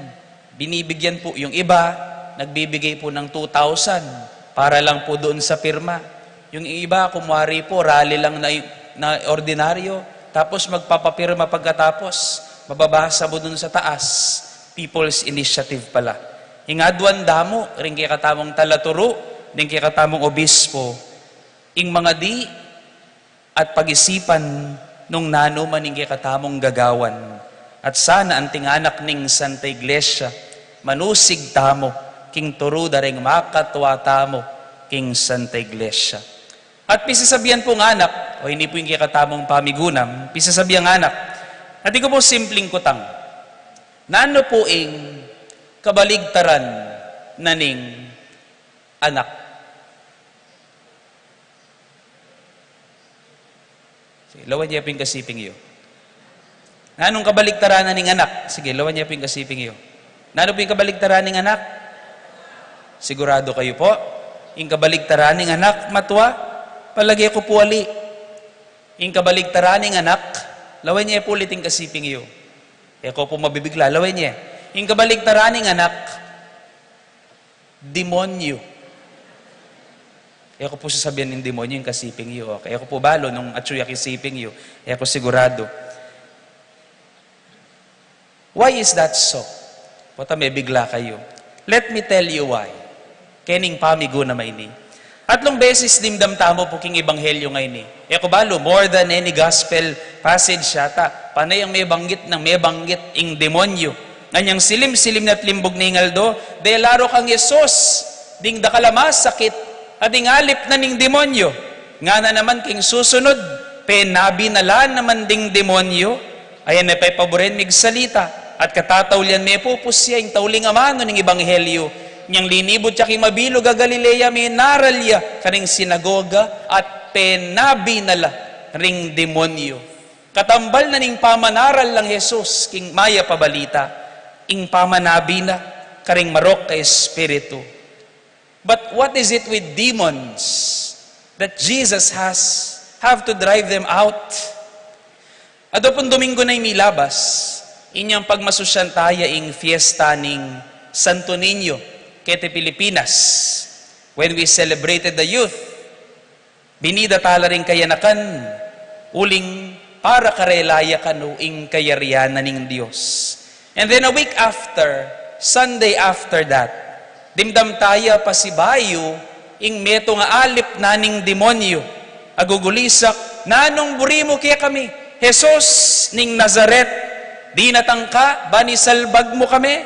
Binibigyan pu, yung iba, nagbibigay pu ng two thousand para lang pu doon sa pirma. Yung iba, kunwari pu, rally lang na, na ordinaryo. Tapos magpapapirma pagkatapos, mababasa mo doon sa taas, People's Initiative pala. Ing aduan da mu, ring kekatamung talaturu, ring kekatamung obispo, ing mangadi at pag-isipan nung nanu man ing kekatamung gagawan. At sana anting anak ning Santa Iglesia, manusig tamu king turu da ring makatua tamu king Santa Iglesia. At pisasabian pung anak, o ini pu ing kekatamung pamigunam, pisasabian anak, at ing ku pu simpleng kutang, nanu pu ing kabaligtaran na ning anak? Sige, lawan ye pu ing kasiping yu. Nanung kabaligtaran na ning anak? Sige, lawan ye pu ing kasiping yu. Nanu pu ing kabaligtaran ning anak? Sigurado kayu pu? Ing kabaligtaran ning anak, matua? Palage ku pu ali. Ing kabaligtaran ning anak, lawan ye pu ulit ing kasiping yu. E ku pu mabibigla, lawan ye. Ing kabaligtaran ning anak, demonyo. E ku pu sasabian ing demonyo ing kasiping yu. Okay. E ku pu balu nung atyu ya king siping yu. E ku sigurado. Why is that so? Potang mebigla kayu. Let me tell you why. Kening pamigunam a ini. Atlung beses dimdam tamu pu king ebanghelyo ngeni. E ku balu, more than any gospel passage yata, pane yang mebanggit nang mebanggit ing demonyo. Nganyang silim-silim na't limbug ning aldo, dela rokang Jesus, ding dakal a masakit, at ding alip na ning demonyo. Ngana naman king susunod, penabi na la naman ding demonyo. Ayan ne pa ing paburen migsalita, at katataulian me pu pusya ing tauling amanu ning ebanghelyo. Inyang linibut ya king mabilug a Galilea, minaral ya karing sinagoga, at penabi na la ring demonyo. Katambal na ning pamanaral nang Jesus king mayap a balita, ing pamanabi na karing marok a espiritu. But what is it with demons that Jesus has have to drive them out? Adu pung Domingo na ing milabas, inyang pagmasusyan taya ing fiesta ning Santo Niño keti Pilipinas, when we celebrated the youth. Binida tala ring kayanakan, uling para karela ya kanu ing kayarian na ning Dios. And then a week after, Sunday after that, dimdam taya pasibayu ing metung a alip na ning demonyo. Agugulisak, "Nanung buri mu kekami, Jesus ning Nazaret? Dinatang ka ban isalbag mu kami?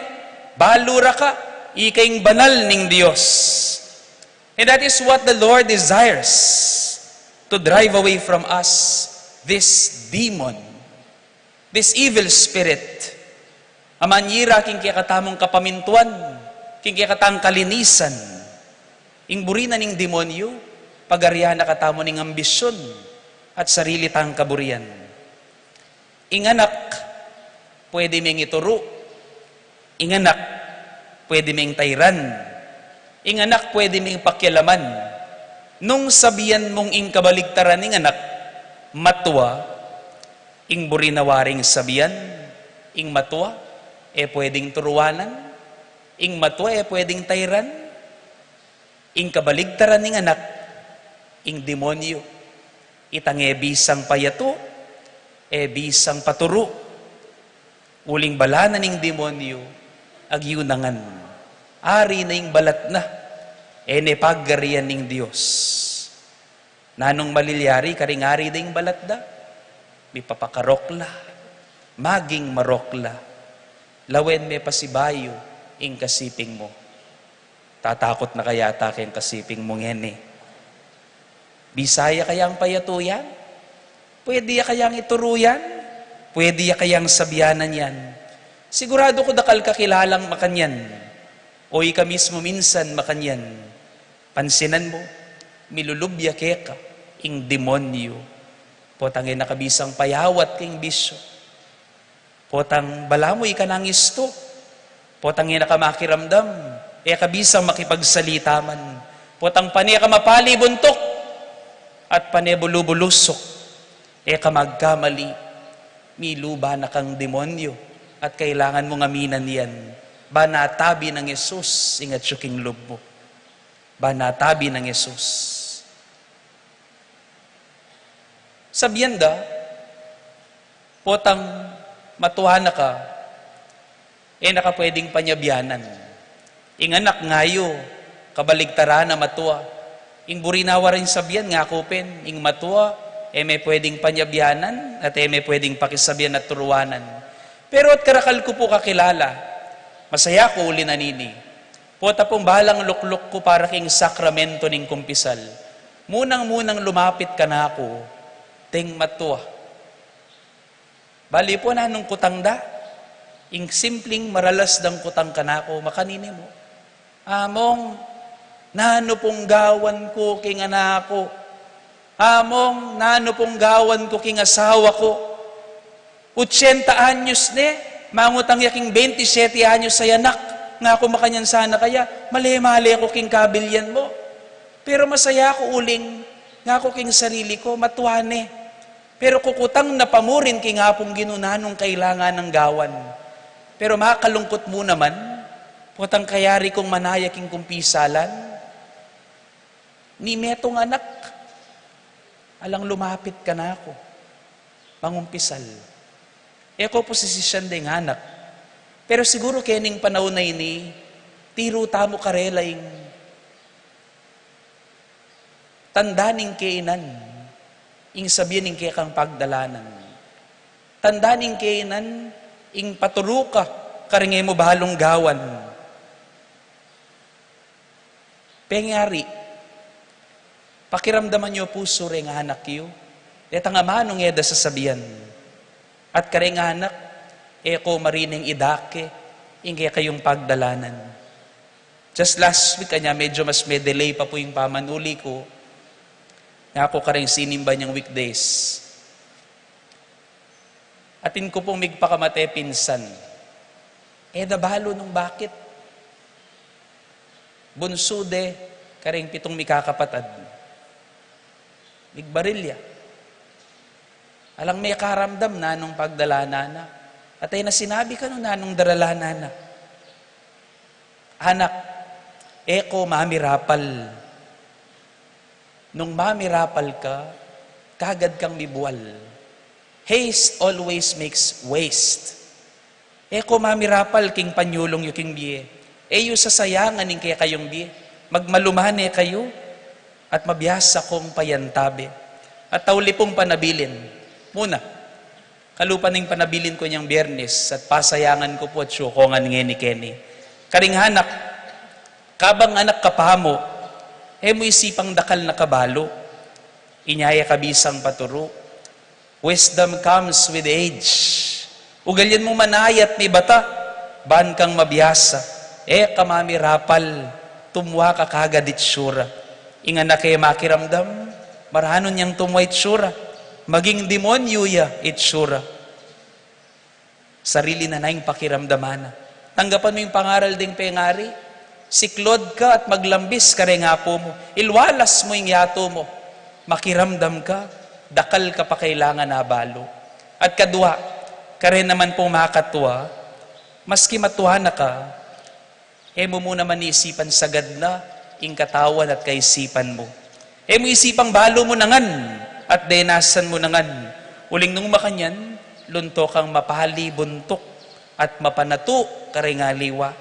Balu ra ka, ika ing banal ning Dios." And that is what the Lord desires, to drive away from us this demon, this evil spirit. A manyira king kekatamung kapamintuan, king kekatang kalinisan. Ing buri na ning demonyo, pagarian na katamu ning ambisyun at sarili tang kaburian. Ing anak, pwede meng ituru. Ing anak, pwede meng tairan. Ing anak, pwede meng pakialaman. Nung sabian mung ing kabaligtaran ning anak, matua, ing buri na waring sabian, ing matua, e pwedeng turuanan, ing matua, e pwedeng tairan. Ing kabaligtaran ning anak, ing demonyo. Itang e bisang payatu, e bisang paturu. Uling balanan ning demonyo, agyunangan. Ari na ing balat na, e ne pagarian ning Dios. Nanung malilyari karing ari da ing balat da? Mipapakarok la, maging marok la. Lawen me pasibayu ing kasiping mu. Tatakut na ka yata keng kasiping mung eni. Bisa ya kayang payatu yan? Pwede ya kayang ituru yan? Pwede ya kayang sabianan yan? Siguradu ku dakal ka kilalang makanyan, o ika mismu minsan makanyan. Pansinan mu, milulub ya keka ing demonyu. Potang e na ka bisang payawat king bisyu. Potang balamu ika nang istu. Potang e na ka makiramdam. E ka bisang makipagsalita man. Potang pane ka mapali buntuk at pane bulu-bulusuk. E ka magkamali, miluba na kang demonyu, at kailangan mung aminan yan. Ba natabi nang Jesus ing atyu king lub mu? Ba natabi nang Jesus? Sabian da, potang matua na ka, e na ka pwedeng panyabyanan. Ing anak ngayu, kabaligtaran na matua. Ing buri na waring sabian, ngaku pin, ing matua, e me pwedeng panyabyanan, at e me pwedeng pakisabyan at turuanan. Pero at karakal ku pu kakilala, masaya ku uli na nini. Pota pung balang lukluk ku para king sakramento ning kumpisal. Munang-munang lumapit kanaku, deng matua. Bali pu nanung kutang da, ing simpling maralas dang kutang kanaku, makanini mu. Among, nanu pung gawan ku king anak ku? Among, nanu pung gawan ku king asawa ku? Ochenta anyos ne, mangutang ya king bente siyete anyos a anak. Ngaku makanyan sana kaya, male-male ku king kabilyan mu. Pero masaya ku uling, ngaku king sarili ku, matua ne. Pero kukutang na pa mu rin king Apung Ginu nanung kailangan nang gawan. Pero makalungkut mu naman, potang kayari kung manaya king kumpisalan, ni metung anak, alang lumapit kanaku, mangumpisal. E ku pu sisisian deng anak. Pero siguru kening panaun a ini, tiru tamu karela ing tanda ning kainan, ing sabian ning kekang pagdalanan. Tanda ning kainan, ing paturu ka, karing e mu balung gawan. Pengari, pakiramdaman yu pusu reng anak yu, detang amanung e da sasabian. At kareng anak, e ku marining idake, ing kekayung pagdalanan. Just last week, anya medyo mas me-delay pa pu ing pamanuli ku, ngaku kareng sinimba nyang weekdays. Atin ku pung migpakamate pinsan. E da balu nung bakit. Bunsu de, kareng pitung mikakapatad. Migbaril ya. Alang mekaramdam nanung pagdalanan na. At e na sinabi kanu nanung daralanan na. Anak, e ku mamirapal. Nung mamirapal ka, kagad kang mibual. Haste always makes waste. E ku mamirapal king panyulung yu king bie. E yu sasayangan ing kekayung bie. Magmaluman e kayu, at mabiasa kung payantabe. At tauli pung panabilin. Muna, kalupa ning panabilin ku inyang Biyernes, at pasayangan ku pu at sukongan ngeni keni. Karing anak, kabang anak ka pa mu, e mu isipang dakal na ka balu. Inya e ka bisang paturu. Wisdom comes with age. Ugalian mung manaya at mibata, ban kang mabiasa. E ka mamirapal, tumua ka kagad itsura. Ing anak e makiramdam, maranun yang tumua itsura. Maging demonyu ya itsura. Sarili na na ing pakiramdaman na. Tanggapan mu ing pangaral ding pengari. Siklod ka at maglambis kareng apu mu. Ilwalas mu ing yatu mu. Makiramdam ka, dakal ka pa kailangan a balu. At kadua, kare naman pung makatua, maski matua na ka, e mu mu naman isipan sagad na ing katawan at kaisipan mu. E mu isipang balu mu na ngan at denasan mu na ngan. Uling nung makanyan, lunto kang mapali buntuk at mapanatu kareng aliwa.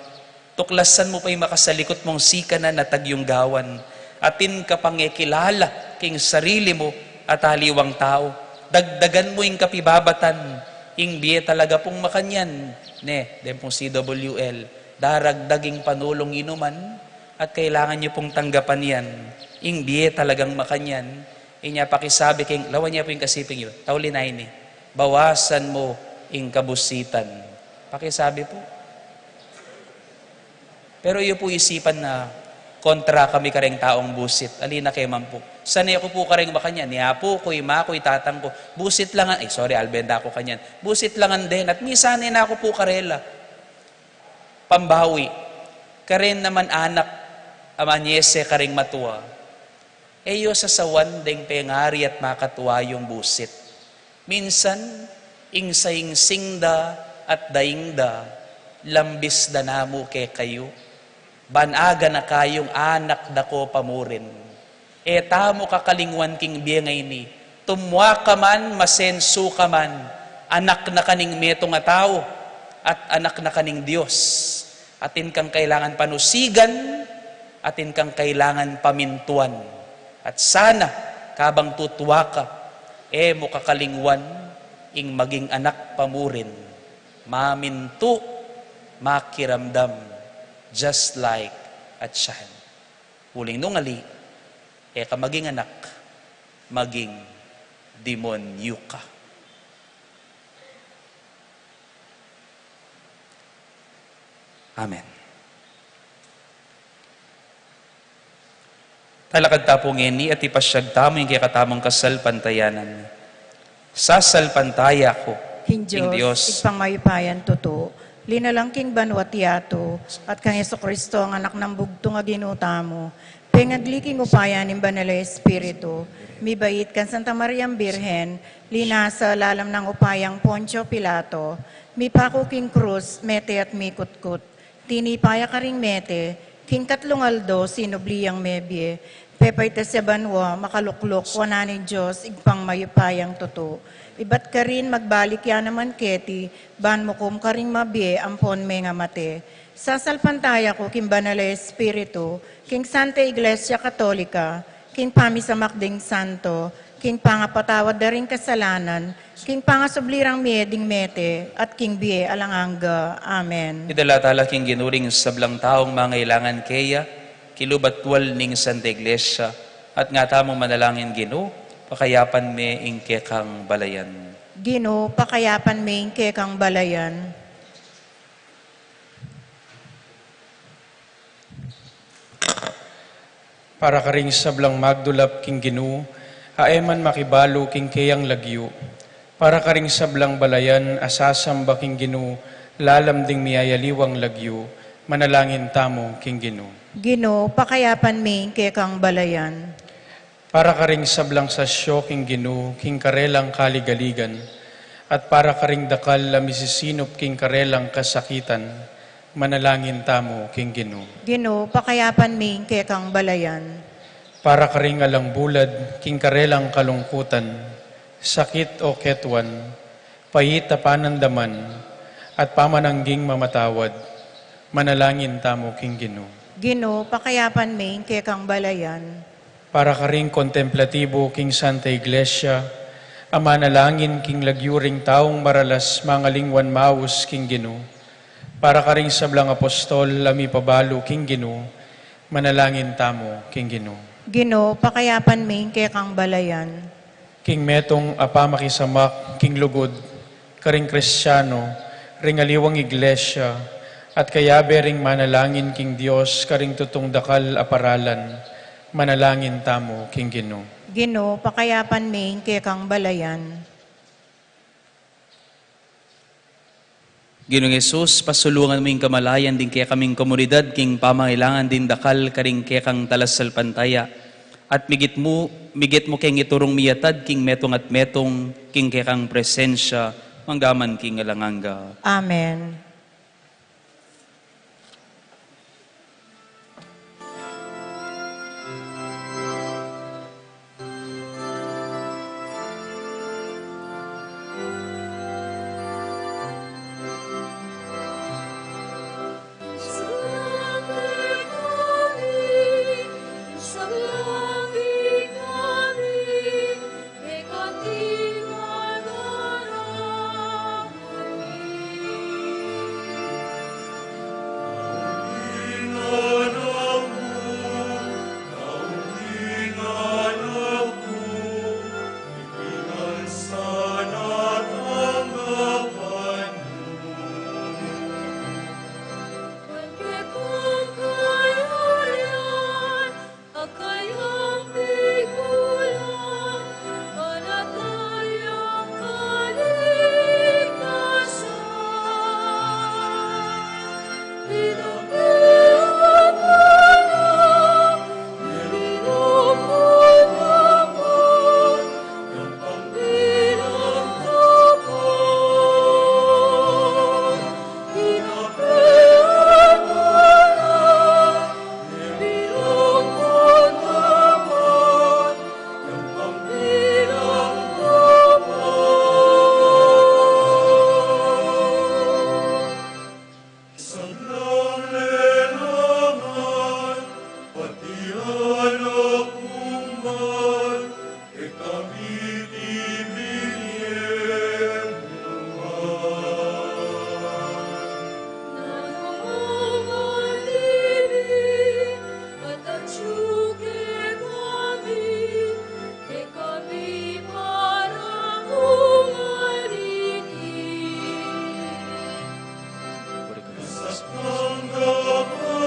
Tuklasan mu pa ing makasalikut mung sikanan at agyung gawan. Atin ka pang e kilala king sarili mu at aliwang tau. Dagdagan mu ing kapibabatan, ing bie talaga pung makanyan. Ne, deng pung C W L, daragdag ing panulung inuman, at kailangan yu pung tanggapan yan. Ing bie talagang makanyan, inya pakisabi king, lawan ya pu ing kasiping yu, tauli na ini, bawasan mu ing kabusitan. Pakisabi pu. Pero yu pu isipan na kontra kami kareng taung busit. Ali na ke man pu. Sane ku pu kareng makanyan, ni apu ku, ima ku, i tatang ku, busit la ngan, ay, sorry, albenda ku kanyan. Busit la ngan den, at misane na ku pu karela. Pambawi, karen naman anak a manyese kareng matua. E yu sasawan deng pengari at makatua yung busit. Minsan, ing saingsing da at daing da, lambis da namu kekayu. Ban aga na kayung anak da ko pamurin. E tamu kakalingwan king bie ngeni, tumua ka man, masensu ka man, anak na ka ning metung a tau, at anak na ka ning Dios. Atin kang kailangan panusigan, atin kang kailangan pamintuan. At sana, kabang tutua ka, e mu kakalingwan ing maging anak pamurin, mamintu, makiramdam, just like a child. Uling nung ali, e ka maging anak, maging demonyo ka. Amen. Talakad ta pu ngeni at ipasyag tamu ing kekatamung kasalpantayanan. Sasalpantaya ku king Dios, Dios, Ibpang mayupayang tutu, linalang king banua't yatu, at kang Jesucristo, ang Anak nang bugtung a Ginu tamu, pengagli king upaya ning Banal a Espiritu, mibait kang Santa Mariang Birhen, linasa lalam nang upayang Poncio Pilato, mipaku king krus, mete at mikutkut, tinipa ya karing mete, king katlung aldo sinubli yang mebie, pepaitas ya banua, makalukluk wanan ning Dios, Ibpang mayupayang tutu. Ibat karin magbalik ya naman keti, ban mukum karing mabie ampon mengamate. Sasalpantaya ku king Banal a Espiritu, king Santa Iglesia Katolika, king pamisamak ding santo, king pangapatawad da ring kasalanan, king pangasubli rang mie ding mete, at king bie alang angga. Amen. Idala tala king Ginu ring sablang taung mangailangan keya, kilub at tual ning Santa Iglesia, at nga tamung manalangin, Ginu, pakayapan me ing kekang balayan. Ginu, pakayapan me ing kekang balayan. Para karing sablang magdulap king Ginu, a e man makibalu king keyang lagyu. Para karing sablang balayan a sasamba king Ginu, lalam ding miyayaliwang lagyu, manalangin tamu king Ginu. Ginu, pakayapan me ing kekang balayan. Para karing sablang sasyo king Ginu, king karelang kaligaligan, at para karing dakal a misisinup king karelang kasakitan, manalangin tamu king Ginu. Ginu, pakayapan me ing kekang balayan. Para karing alang bulad king karelang kalungkutan, sakit o ketuan, pait a panandaman, at pamanangging mamatawad, manalangin tamu king Ginu. Ginu, pakayapan me ing kekang balayan. Para karing kontemplatibu king Santa Iglesia, a manalangin king lagyu ring taung maralas mangalingwan maus king Ginu. Para karing sablang apostol a mipabalu king Ginu, manalangin tamu king Ginu. Ginu, pakayapan me ing kekang balayan. King metung a pamakisamak king lugud karing Kristiano ring aliwang iglesia, at kayabe ring manalangin king Dios karing tutung dakal a paralan, manalangin tamu king Ginu. Ginu, pakayapan me ing kekang balayan. Ginung Jesus, pasulungan mu ing kamalayan ding kekaming komunidad king pamangailangan ding dakal karing kekang talasalpantaya. At migit mu, migit mu keng iturung miyatad king metung at metung king kekang presensya, manggaman king alang angga. Amen. Gawang tinapay.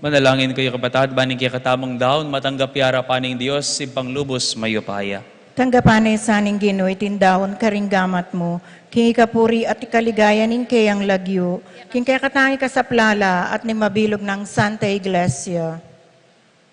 Manalangin kayu, kapatad, ban ing kekatamung daun matanggap ya arapan ning Dios, Ibpang lubus mayupaya. Tanggapan na sa ning Ginu iting daun karing gamat mu, king ikapuri at ikaligaya ning keyang lagyu, king kekatang ikasaplala at ning mabilug nang Santa Iglesia.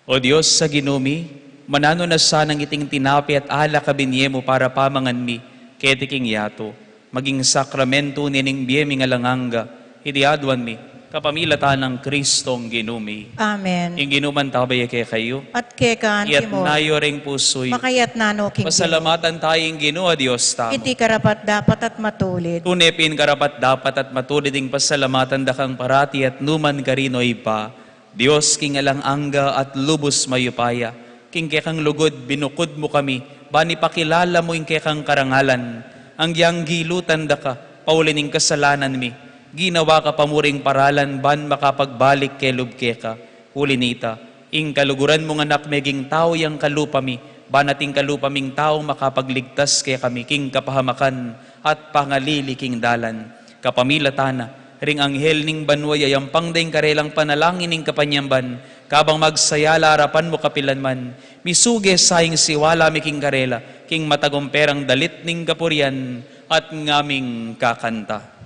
O Dios a Ginu mi, mananu na sanang iting tinape at alak a binie mu para pamangan mi keti king yatu, maging sakramentu ne ning bie ming alang angga, iti aduan mi kapamilatan nang Kristong Ginu mi. Amen. Ing Ginu mantabe ya kekayu. At keka antimu. Iyatas yu ring pusu yu. Makayatas no king Ginu. Pasalamatan taya ing Ginu a Dios tamu. Iti karapat-dapat at matulid. Tune pin karapat-dapat at matulid ing pasalamatan da kang parati at numan karin, O Ibpa, Dios king alang angga at lubus mayupaya. King kekang lugud binukud mu kami, ban ipakilala mu ing kekang karangalan. Anggyang gilutan da ka, pauli ning kasalanan mi, ginawa ka pa mu ring paralan ban makapagbalik kelub keka. Uli nita, ing kaluguran mung Anak meging tau yang kalupa mi, ban ating kalupa ming tau makapagligtas kekami king kapahamakan at pangalili king dalan. Kapamilatan na ring anghel ning banua, yayampang da ing karelang panalangin ning kapanyamban, kabang magsayala arapan mu kapilan man. Misuge sa ing siwala mi king karela, king matagumperang dalit ning kapurian at ngaming kakanta.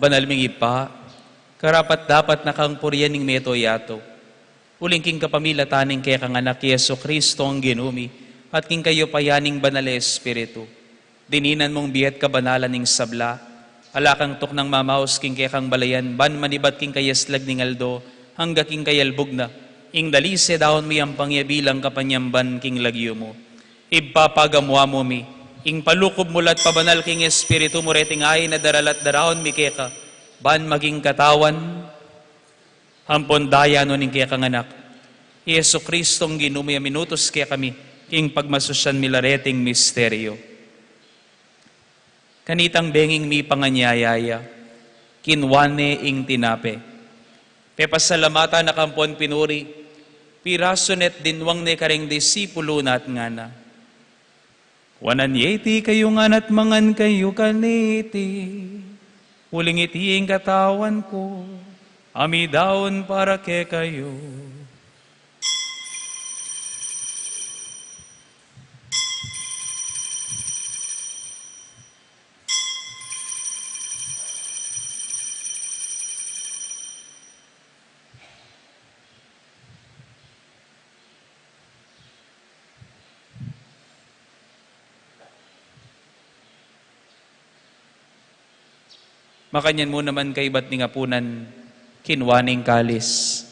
Banal ming Ibpa, karapat-dapat na kang purian ning mabilug a yatu. Uling king kapamilatan ning kekang Anak Jesucristo a Ginu mi, at king kayupayan ning Banal a Espiritu, dininan mung bie at kabanalan ning sabla, ala kang tuknang mamaus king kekang balayan, ban manibat king kayaslag ning aldo, angga king kayalbug na, ing dalise daun mi ampang ya bilang kapanyamban king lagyu mu. Ibpa, pagamu-amu mi ing palukub mu la at pabanal king Espiritu mu reting ain a daralan at daraun mi keka, ban maging katawan ampon daya no ning kekang Anak, i Jesucristo a Ginu mi, a minutus kekami king pagmasusyan mi la reting misteryu. Kanitang benging mipanganyaya ya, kinua ne ing tinape, pepasalamatan na kampon pinuri, pirasu ne at dinwang ne karing disipulu na at ngana: Kuanan ye iti kayu ngan at mangan kayu kaniti, uling iti ing katawan ku, a midaun para kekayu. Makanyan mu naman kaibat ning apunan, kinua ne ing kalis.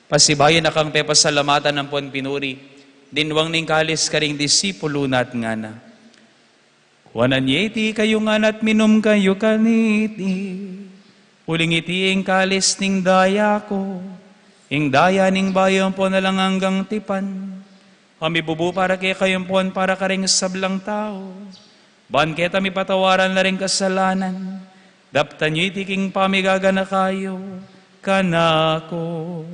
Pasibayu na kang pepasalamatan ampon pinuri, dinwang ne ing kalis karing disipulu na at ngana: Kuanan ye iti kayu ngan at minum kayu kaniti, uling iti ing kalis ning daya ku, ing daya ning bayu ampon alang anggang tipan, a mibubu para kekayu ampon para karing sablang tau, ban keta mipatawaran la ring kasalanan. Daptan yu iti king pamigaganaka yu kanaku.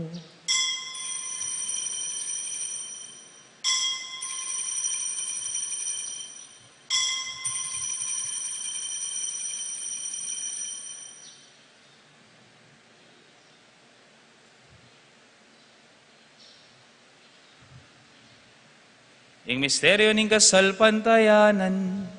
Ing misteryu ning kasalpantayanan.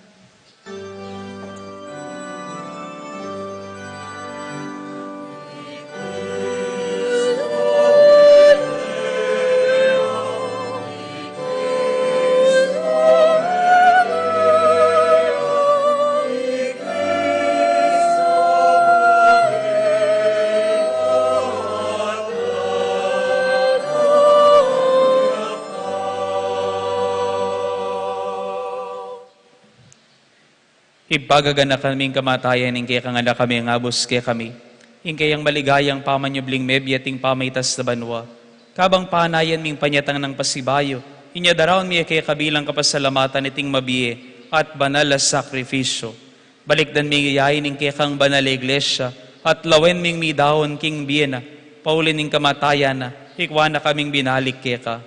Ibpa, gaganakan mi ing kamatayan ning kekang Anak a mengabus kekami, ing keyang maligayang pamanyubling mebie at ing pamaitas na banua. Kabang panayan ming panyatang nang pasibayu, inya daraun mi keka bilang kapasalamatan iting mabie at banal a sakrifisyu. Balikdan ming yayain ing kekang banal a Iglesia, at lawen ming midaun king bie na, pauli ning kamatayan na, ikua na kaming binalik keka.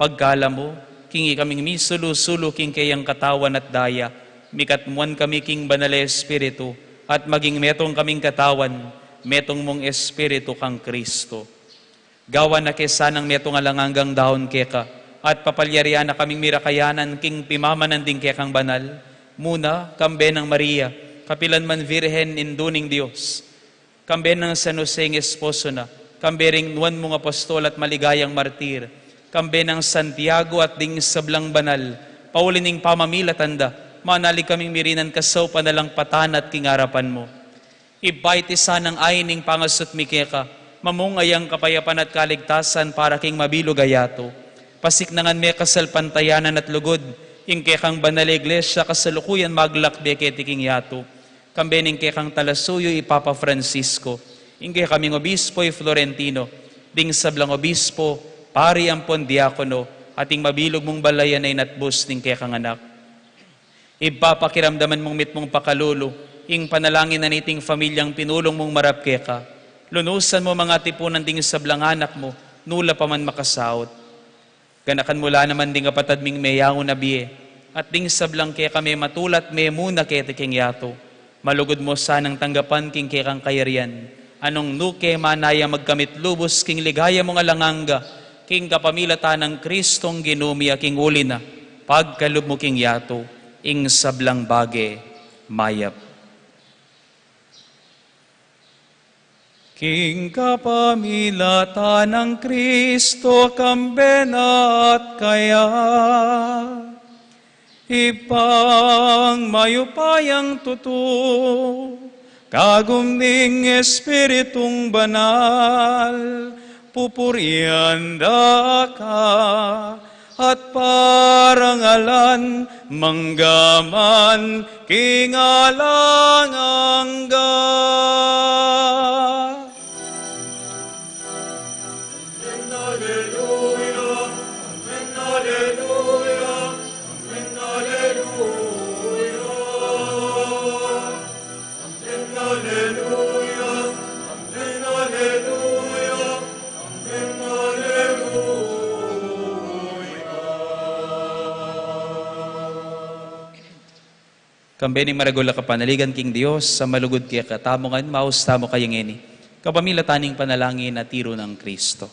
Pagkalub mu, king ikaming misulu-sulu king keyang katawan at daya, mikatmuan kami king Banal a Espiritu, at maging metung kaming katawan, metung mung Espiritu kang Kristo. Gawan na ke sanang metung alang anggang daun keka, at papalyarian na kaming mirakayanan king pimamanan ding kekang banal, muna, kambe nang Maria, kapilan man Virgen, Indu ning Dios, kambe nang San Jose ing esposo na, kambe ring nuan mung apostol at maligayang martir, kambe nang Santiago at ding sablang banal, pauli ning pamamilatan da, manalig kaming mirinan kasaupan alang patana at king arapan mu. Ibpa, iti sanang ain ning pangasut mi keka, mamung ayang kapayapan at kaligtasan para king mabilug a yatu. Pasiknangan me kasalpantayanan at lugud, ing kekang banal a Iglesia kasalukuyan maglakbe keti king yatu. Kambe ning kekang talasuyu i Papa Francisco, ing kekaming Obispo i Florentino, ding sablang obispo, pari ampon diakono, at ing mabilug mung balayan a inatbus ning kekang Anak. Ibpa, pakiramdaman mung mitmung pakalulu ing panalangin na niting pamilyang pinulung mung marap keka. Lunusan mu mang atipunan ding sablang anak mu, nu la pa man makasaut. Ganakan mu la naman ding kapatad ming meyaun a bie, at ding sablang keka mematula at memuna keti king yatu. Malugud mu sanang tanggapan king kekang kayarian, a nung nu ke manaya magkamit lubus king ligaya mung alang angga, king kapamilatan nang Kristong Ginu mi a king uli na, pagkalub mu king yatu ing sablang bage mayap. King kapamilatan nang Kristo, kambe na at kaya, Ibpang mayupayang tutu, kagum ning Espiritung Banal, pupurian da ka at parangalan manggaman king alang angga. Kambe ning maragul a kapanaligan king Dios a malugud kekatamu ngan, maus tamu kaya ngeni. Kapamilatan ning panalangin a tiru nang Kristo.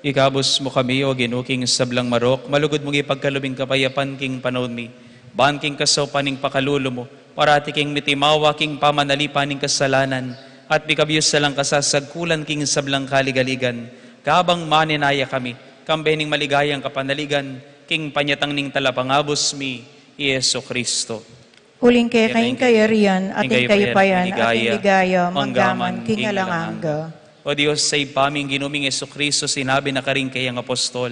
Ikabus mu kami, O Ginu, king sablang marok, malugud mung ipagkalub ing kapayapan king panaun mi. Ban king kasaupan ning pakalulu mu, parati kaming mitimawa king pamanalipan ning kasalanan, at mikabus na lang kasasagkulan king sablang kaligaligan, kabang manenaya kami, kambe ning maligayang kapanaligan, king panyatang ning Talapangabus mi, i Jesu Cristo. Uling keka ing kayarian, at ing kayupayan, at ing ligaya, manggaman king alang angga. O Dios, sa Ibpa ming Ginu ming Jesu Cristo, sinabi na karing kayang apostol,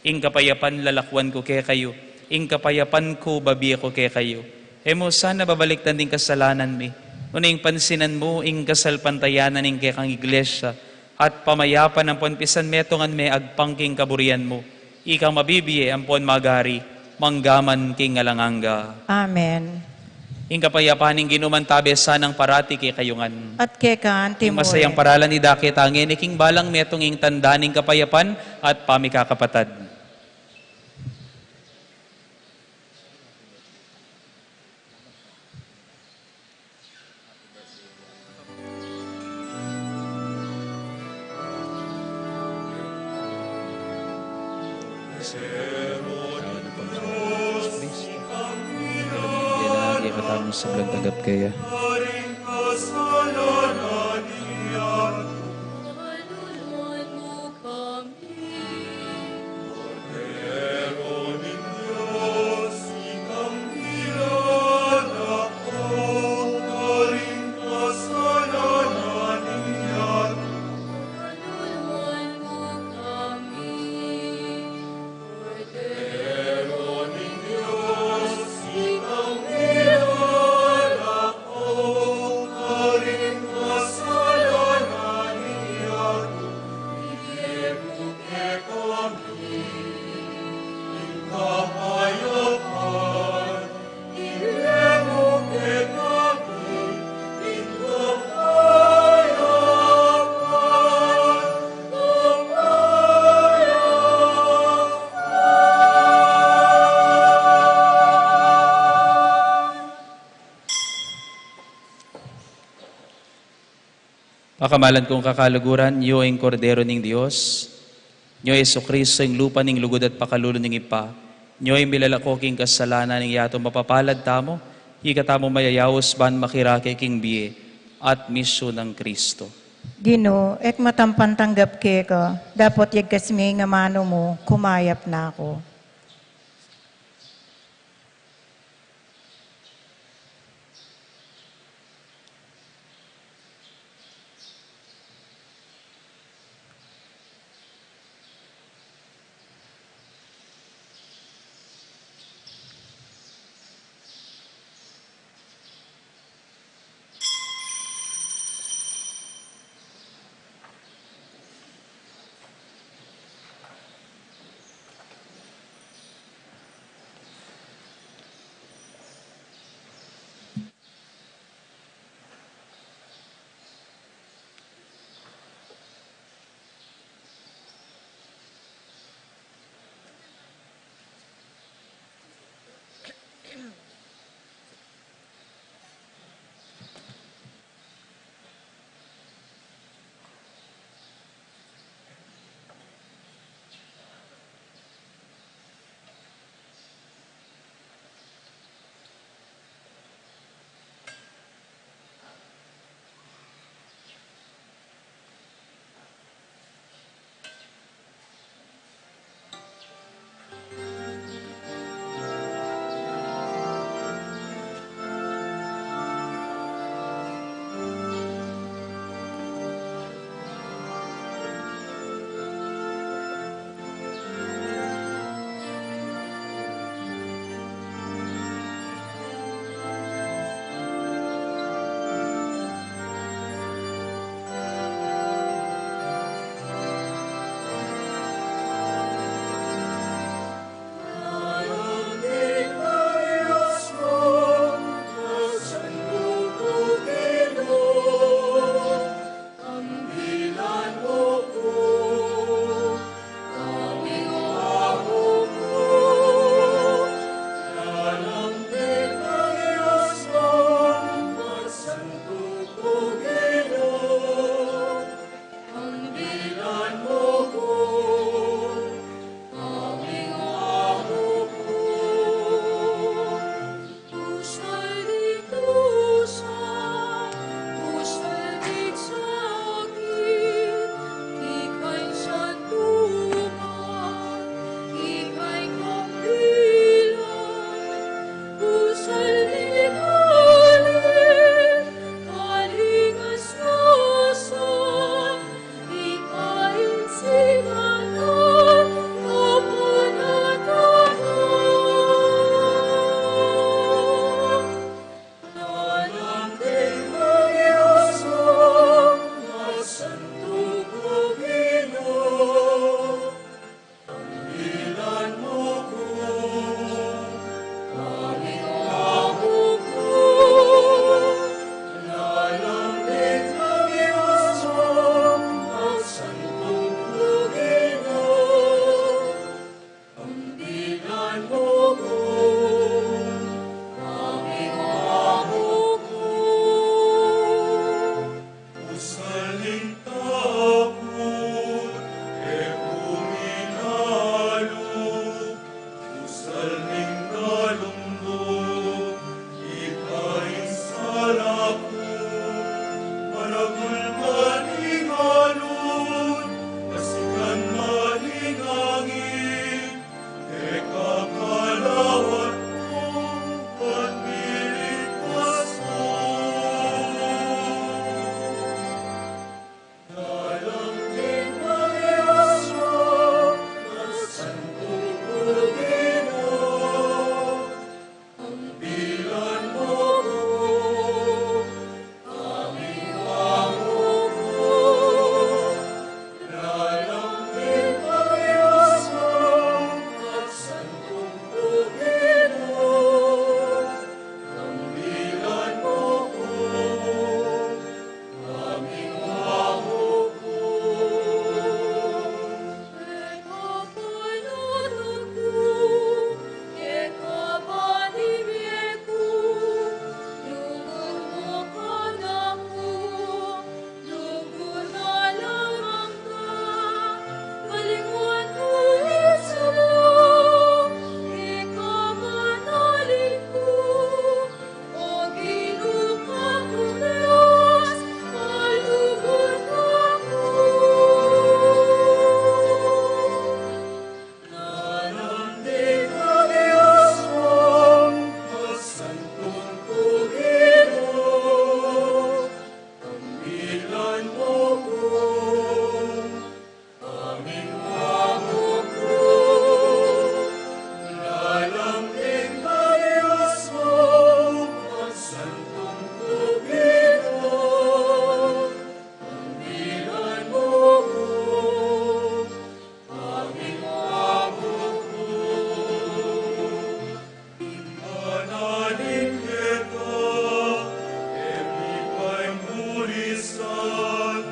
ing kapayapan lalakwan ku kekayu, ing kapayapan ku babie ku kekayu. E mu sana babalikdan ding kasalanan mi, nune ing pansinan mu ing kasalpantayanan ning kekang iglesia, at pamayapan ampon pisanmetungan me agpang king kaburian mu. Ikang mabibie ampon magari, manggaman king alang angga. Amen. Ing kapayapan ning Ginu mantabe sanang parati kekayu ngan. At keka anti mu rin. Ing masayang paralan idake ta ngeni king balang metung, ing tanda ning kapayapan at pamikakapatad. Kailangan kaya katang sablang tanggap kaya. Makamalan kung kakaluguran, nyo ing Kordero ning Dios, nyo Jesucristo, ing lupa ning lugud at pakalulu ning Ibpa, nyo ing milalako king kasalanan ning yatu. Mapapalad tamu, ika tamu mayayaus ban makirake king bie at misyu nang Cristo. Ginu, e ku matampan tanggap keka, dapot yagkas me ing amanu mu, kumayap na ku. Ilan mo ku, aming Amu ku, lalam king kayas mu, masantung ku, Ginu, ambilan mu ku, aming Amu ku. Manalig keka, e mi pay mulisan,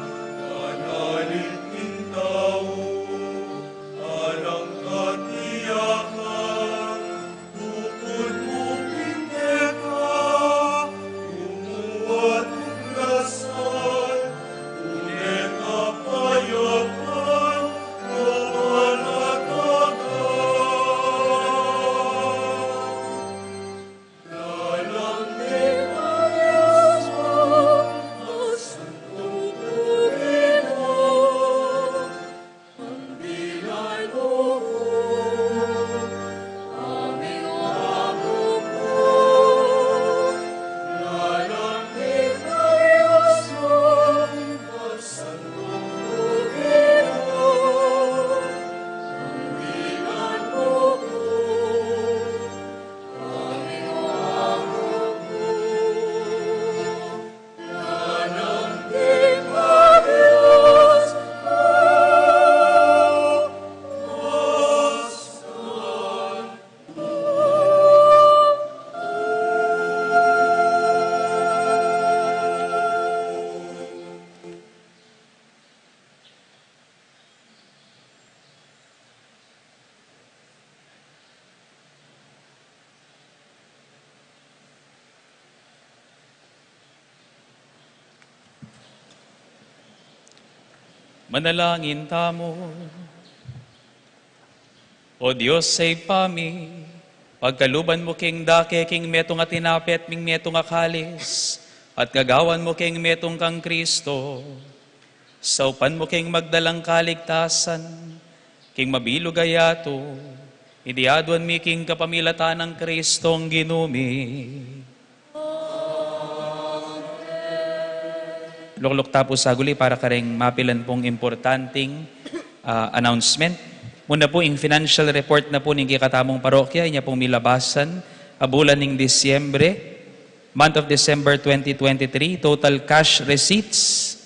manalig king tau, alang katiyakan, bukun mu king keka, kumuwa tuklasan, une kapayapan, kapanatagan. Manalangin tamu. O Dios a Ibpa mi, pagkaluban mu king dake king metung a tinape at king metung a kalis, at gagawan mu king metung kang Kristo, saupan mu king magdalang kaligtasan, king mabilug a yatu, iti aduan mi king kapamilatan nang Kristong Ginu mi. Lukluk ta pu saguli para karing mapilan pung importanting, ah, announcement. Muna pu, ing financial report na pu ning kekatamung parokya, inya pung milabasan a bulan ning Disyembre, month of December twenty twenty-three, total cash receipts,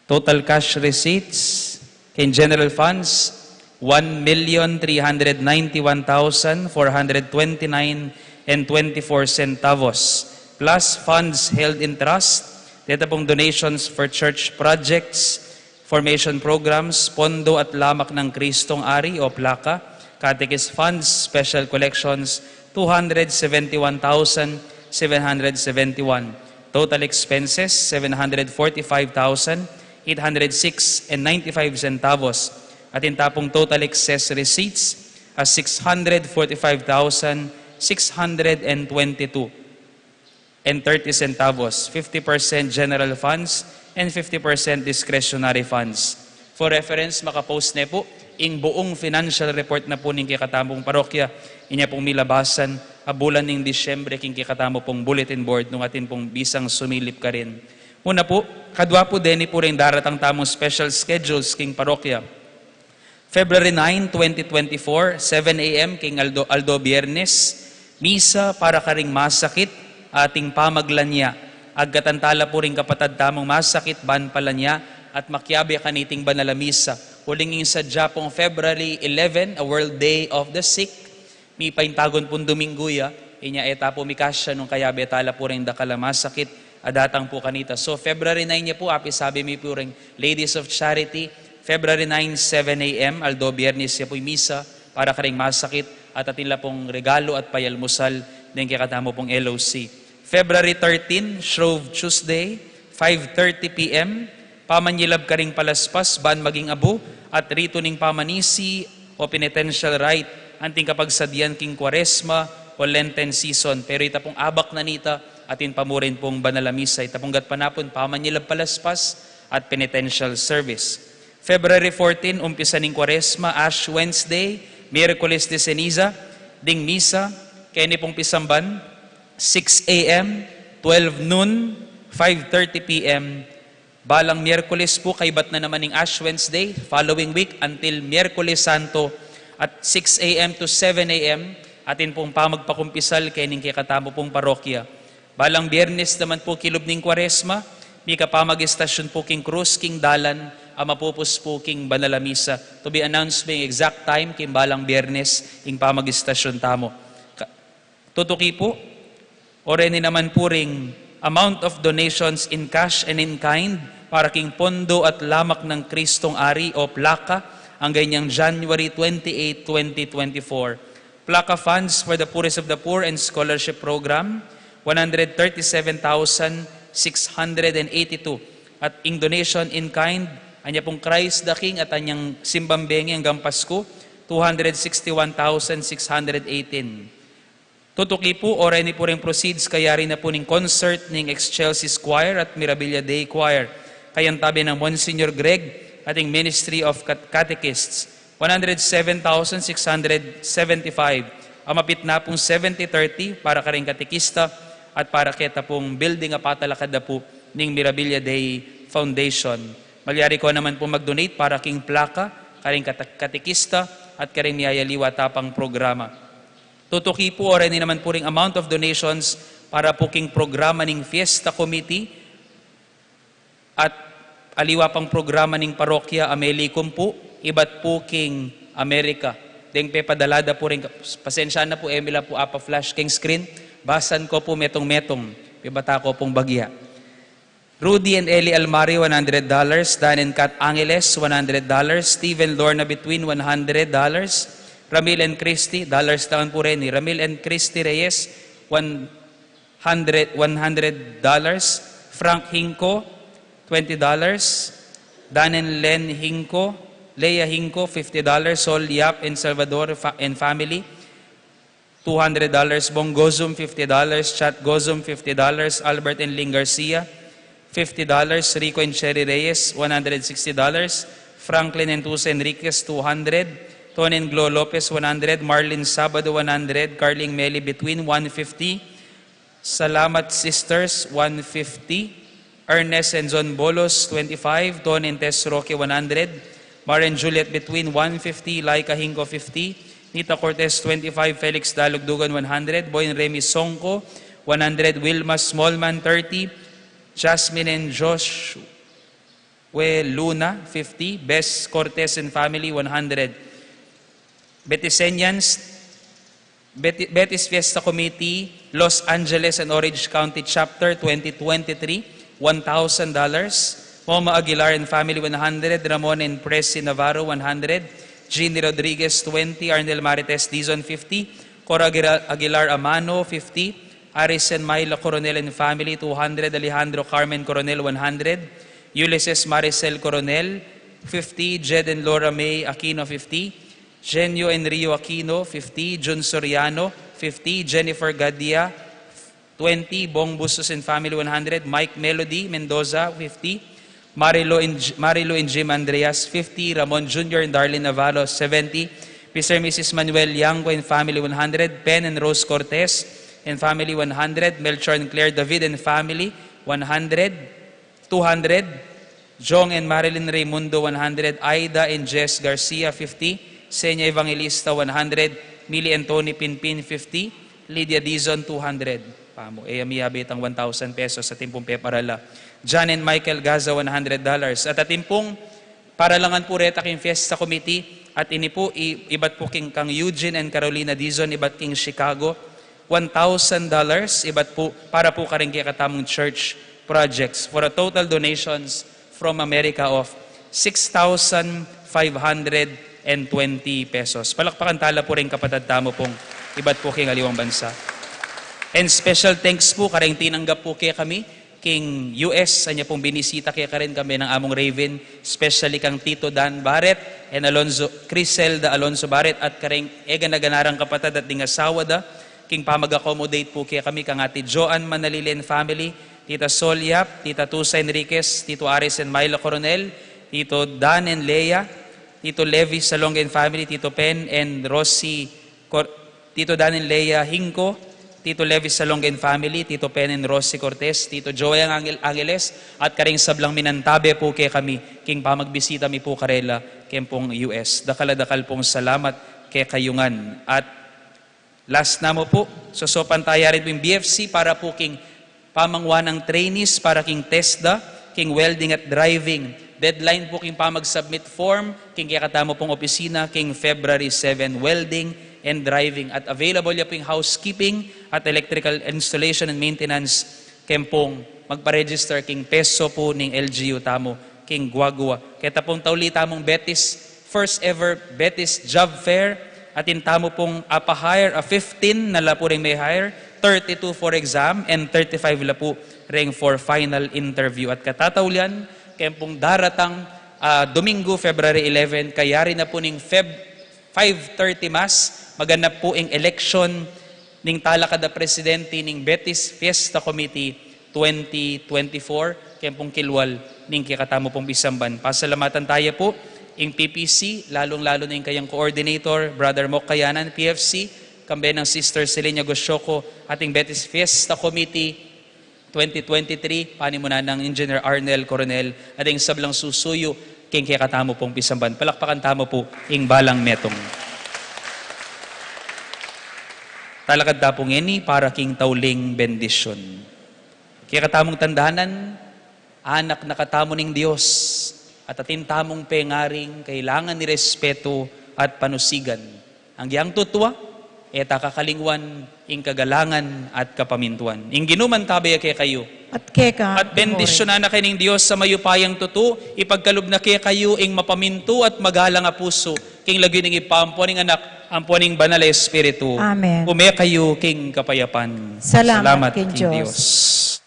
total cash receipts king general funds, one million three hundred ninety-one thousand four hundred twenty-nine and twenty-four centavos, plus funds held in trust, deta pung donations for church projects, formation programs, pondo at lamak nang Kristong Ari o plaka, catechist funds, special collections, two hundred seventy-one thousand seven hundred seventy-one. Total expenses, seven hundred forty-five thousand eight hundred six and ninety-five centavos. At ing tapung total excess receipts, a six hundred forty-five thousand six hundred and twenty-two and thirty centavos, fifty percent general funds and fifty percent discretionary funds. For reference, makapost ne pu ing buung financial report na pu ning kekatamung parokya, inya pung milabasan a bulan ning Disyembre king kekatamu pung bulletin board nung atin pung bisang sumilip karin. Muna pu, kadwa pu deni pu ring daratang tamung special schedules king parokya. February nine, twenty twenty-four, seven A M king aldo, aldo Biyernes, misa para karing masakit, ating pamaglanya. Agkatan tala pu ring kapatad tamung masakit, ban palanya, at makiabe kaniting banal a misa. Uling ing sadya pung February eleven, a World Day of the Sick, mipaintagun pung Duminggu ya, inya e ta pu mikasya nung kayabe tala pu ring dakal a masakit a datang pu kanita. So, February nine ya pu, apisabi mi pu ring Ladies of Charity, February nine, seven A M, aldo Biyernes ya pu ing misa para karing masakit, at atin la pung regalu at payalmusal deng kekatamu pung L O C. February thirteen, Shrove Tuesday, five thirty P M, pamanyilab karing palaspas ban maging abu at ritu ning pamanisi o penitential rite, anting kapagsadian king Kuaresma o Lenten season. Pero ita pung abak na nita, atin pa mu rin pung banal a misa. Ita pung gatpanapun, pamanyilab palaspas at penitential service. February fourteen, umpisa ning Kuaresma, Ash Wednesday, Miyerkules de Ceniza, ding misa keni pung pisamban, six A M, twelve noon, five thirty p m. Balang Miyerkules po, kaybat na naman ning Ash Wednesday, following week until Miyerkules Santo at six a m to seven a m, atin pong pamagpakumpisal kening kekatamu pung parokya. Balang Biyernes naman po kilub ning Kwaresma, mika pamagistasyon po king krus, king dalan a mapupus po king banal a misa. To be announced po ing exact time king balang Biyernes ing pamagistasyon tamu. Ka- Tutuki po, o reni naman po ring amount of donations in cash and in kind para king Pondo at Lamak ng Kristong Ari o plaka, angga inyang January twenty-eight, twenty twenty-four. Plaka funds for the poorest of the poor and scholarship program, one hundred thirty-seven thousand six hundred and eighty-two. At ing donation in kind, anya pong Christ the King at anyang simbang bengi anggang Pasku, two hundred sixty-one thousand six hundred eighteen. Tutuki po, o reni po ring proceeds kayari na po ning concert ning Excelsis Choir at Mirabilia Dei Choir, kayantabe nang Monsignor Greg at ing Ministry of Cat-, Catechists, one hundred seven thousand six hundred seventy-five. Amapit na pong seventy thirty para karing katekista at para keta pong building a patalakad na po ning Mirabilia Dei Foundation. Malyari ko naman po mag-donate para king plaka, karing kata-, katekista at karing miyayaliwa ta pang programa. Tutuki po, o reni naman po ring amount of donations para po king programa ning Fiesta Committee at aliwa pang programa ning parokya a melikum po, ibat po king Amerika. Deng pepadala da po ring, pasensya na po, e mi la po apa-flash king screen. Basan ko po metung-metung, pibata ko pong bagya. Rudy and Eli Almari, one hundred dollars. Dan and Kat Angeles, one hundred dollars. Steven Lorna Between, one hundred dollars. Ramil and Christy, dollars naman po reni. Ramil and Christy Reyes, one hundred, one hundred dollars. Frank Hinco, twenty dollars. Dan and Len Hinco, Leia Hinco, fifty dollars. Sol Yap and Salvador fa-, and family, two hundred dollars. Bong Gozum, fifty dollars. Chat Gozum, fifty dollars. Albert and Ling Garcia, fifty dollars. Rico and Cherry Reyes, one hundred sixty dollars. Franklin and Tusa Enriquez, two hundred. Tony and Glo Lopez, one hundred. Marlin Sabado, one hundred. Carling Meli Between, one fifty. Salamat Sisters, one fifty. Ernest and John Bolos, twenty-five. Tony and Tess Roque, one hundred. Mar and Juliet Between, one fifty. Laika Hinco, fifty. Nita Cortez, twenty-five. Felix Dalugdugan, one hundred. Boy and Remy Songco, one hundred. Wilma Smallman, thirty. Jasmine and Joshua Luna, fifty. Bess Cortez and family, one hundred. Betisenians, Beti-, Betis Fiesta Committee, Los Angeles and Orange County Chapter, twenty twenty-three, one thousand dollars. Moma Aguilar and family, one hundred. Ramon and Presi Navarro, one hundred. Jeannie Rodriguez, twenty. Arnel Marites Dizon, fifty. Cora Aguilar, Aguilar Amano, fifty. Aris and Myla Coronel and family, two hundred. Alejandro Carmen Coronel, one hundred. Ulysses Maricel Coronel, fifty. Jed and Laura May Aquino, fifty. Genio and Rio Aquino, fifty. Jun Soriano, fifty. Jennifer Gadia, twenty. Bong Bustos and family, one hundred. Mike Melody Mendoza, fifty. Marilo and J-, Marilo and Jim Andreas, fifty. Ramon Junior and Darlene Navarro, seventy. Mister and Missus Manuel Yangco and family, one hundred. Pen and Rose Cortez and family, one hundred. Melchor and Claire David and family, one hundred. Two hundred. Jong and Marilyn Raimundo, one hundred. Aida and Jess Garcia, fifty. Senya Evangelista, one hundred. Mili and Tony Pinpin, fifty. Lydia Dizon, two hundred. Pamu, e ya miyabe itang one thousand pesos atin pung peparala. John and Michael Gaza, one hundred dollars. At atin pung paralangan pu reta king Fiesta Committee, at ini pu, i-, ibat pu king kang Eugene and Carolina Dizon, ibat king Chicago, one thousand dollars, ibat pu, para pu karing kekatamung church projects, for a total donations from America of six thousand five hundred and twenty pesos. Palakpakan tala pu ring kapatad tamu pung ibat pu king aliwang bansa. And special thanks pu karing tinanggap pu kekami king U S, anya pung binisita kekarin kami nang Among Raven, especially kang Tito Dan Barret and Alonzo, Criselda Alonzo Barret, at karing e gana-ganarang kapatad at ding asawa da, king pamag-accommodate pu kekami kang Ate Joan Manalili and family, Tita Sol Yap, Tita Tusa Enriquez, Tito Aris and Myla Coronel, Tito Dan and Lea, Tito Levi Salonga and family, Tito Pen and Rosie Cor-, Tito Dan and Lea Hinco, Tito Levi Salonga and family, Tito Pen and Rosie Cortez, Tito Joey Angel-, Angeles, at karing sablang minantabe pu kekami, king pamagbisita mi pu karela, keng pung U S. Dakal a dakal pung salamat kekayu ngan. At last na mu pu, sosopan taya rin pu ing B F C para pu king pamangwanang trainees para king TESDA, king welding at driving. Deadline pu king pamagsubmit form, king kekatamu pung opisina, king February seven, welding and driving. At available ya pu ing housekeeping at electrical installation and maintenance, keng pung magpa-register king PESO pu ning L G U tamu, king Guagua. Keta pung tauli tamung Betis, first ever Betis Job Fair, atin tamu pung apa-hire, a fifteen na la pu ring me-hire, thirty-two for exam, and thirty-five la pu ring for final interview. At katataulian, keng pung daratang, ah, Domingo, February eleven, kayari na pu ning Feb five thirty Mass, maganap pu ing election ning talakad a presidente ning Betis Fiesta Committee twenty twenty-four, keng pung kilwal ning kekatamu pung pisamban. Pasalamatan taya pu ing P P C, lalung-lalu na ing kayang coordinator, Brother Mok Kayanan, P F C, kambe nang Sister Selenia Goshoco, ating Betis Fiesta Committee twenty twenty-three, panimunan nang Engineer Arnel Coronel, at ing sablang susuyu king kekatamu pung pisamban. Palakpakan tamu pu ing balang metung. Talakad ta pu ngeni para king tauling bendisyun. Kekatamung tandanan, anak na katamu ning Dios, at atin tamung pengaring kailangan irespetu at panusigan. Agyang tutua, e ta kakalingwan ing kagalangan at kapamintuan. Ing Ginu mantabe ya kekayu. At keka. At bendisyunan na kayu ning Dios a mayupayang tutu, ipagkalub na kekayu ing mapamintu at magalang a pusu, king lagyu ning Ibpa, ampo ning Anak, ampo ning Banal a Espiritu. Amen. Ume kayu king kapayapan. Salamat king Dios.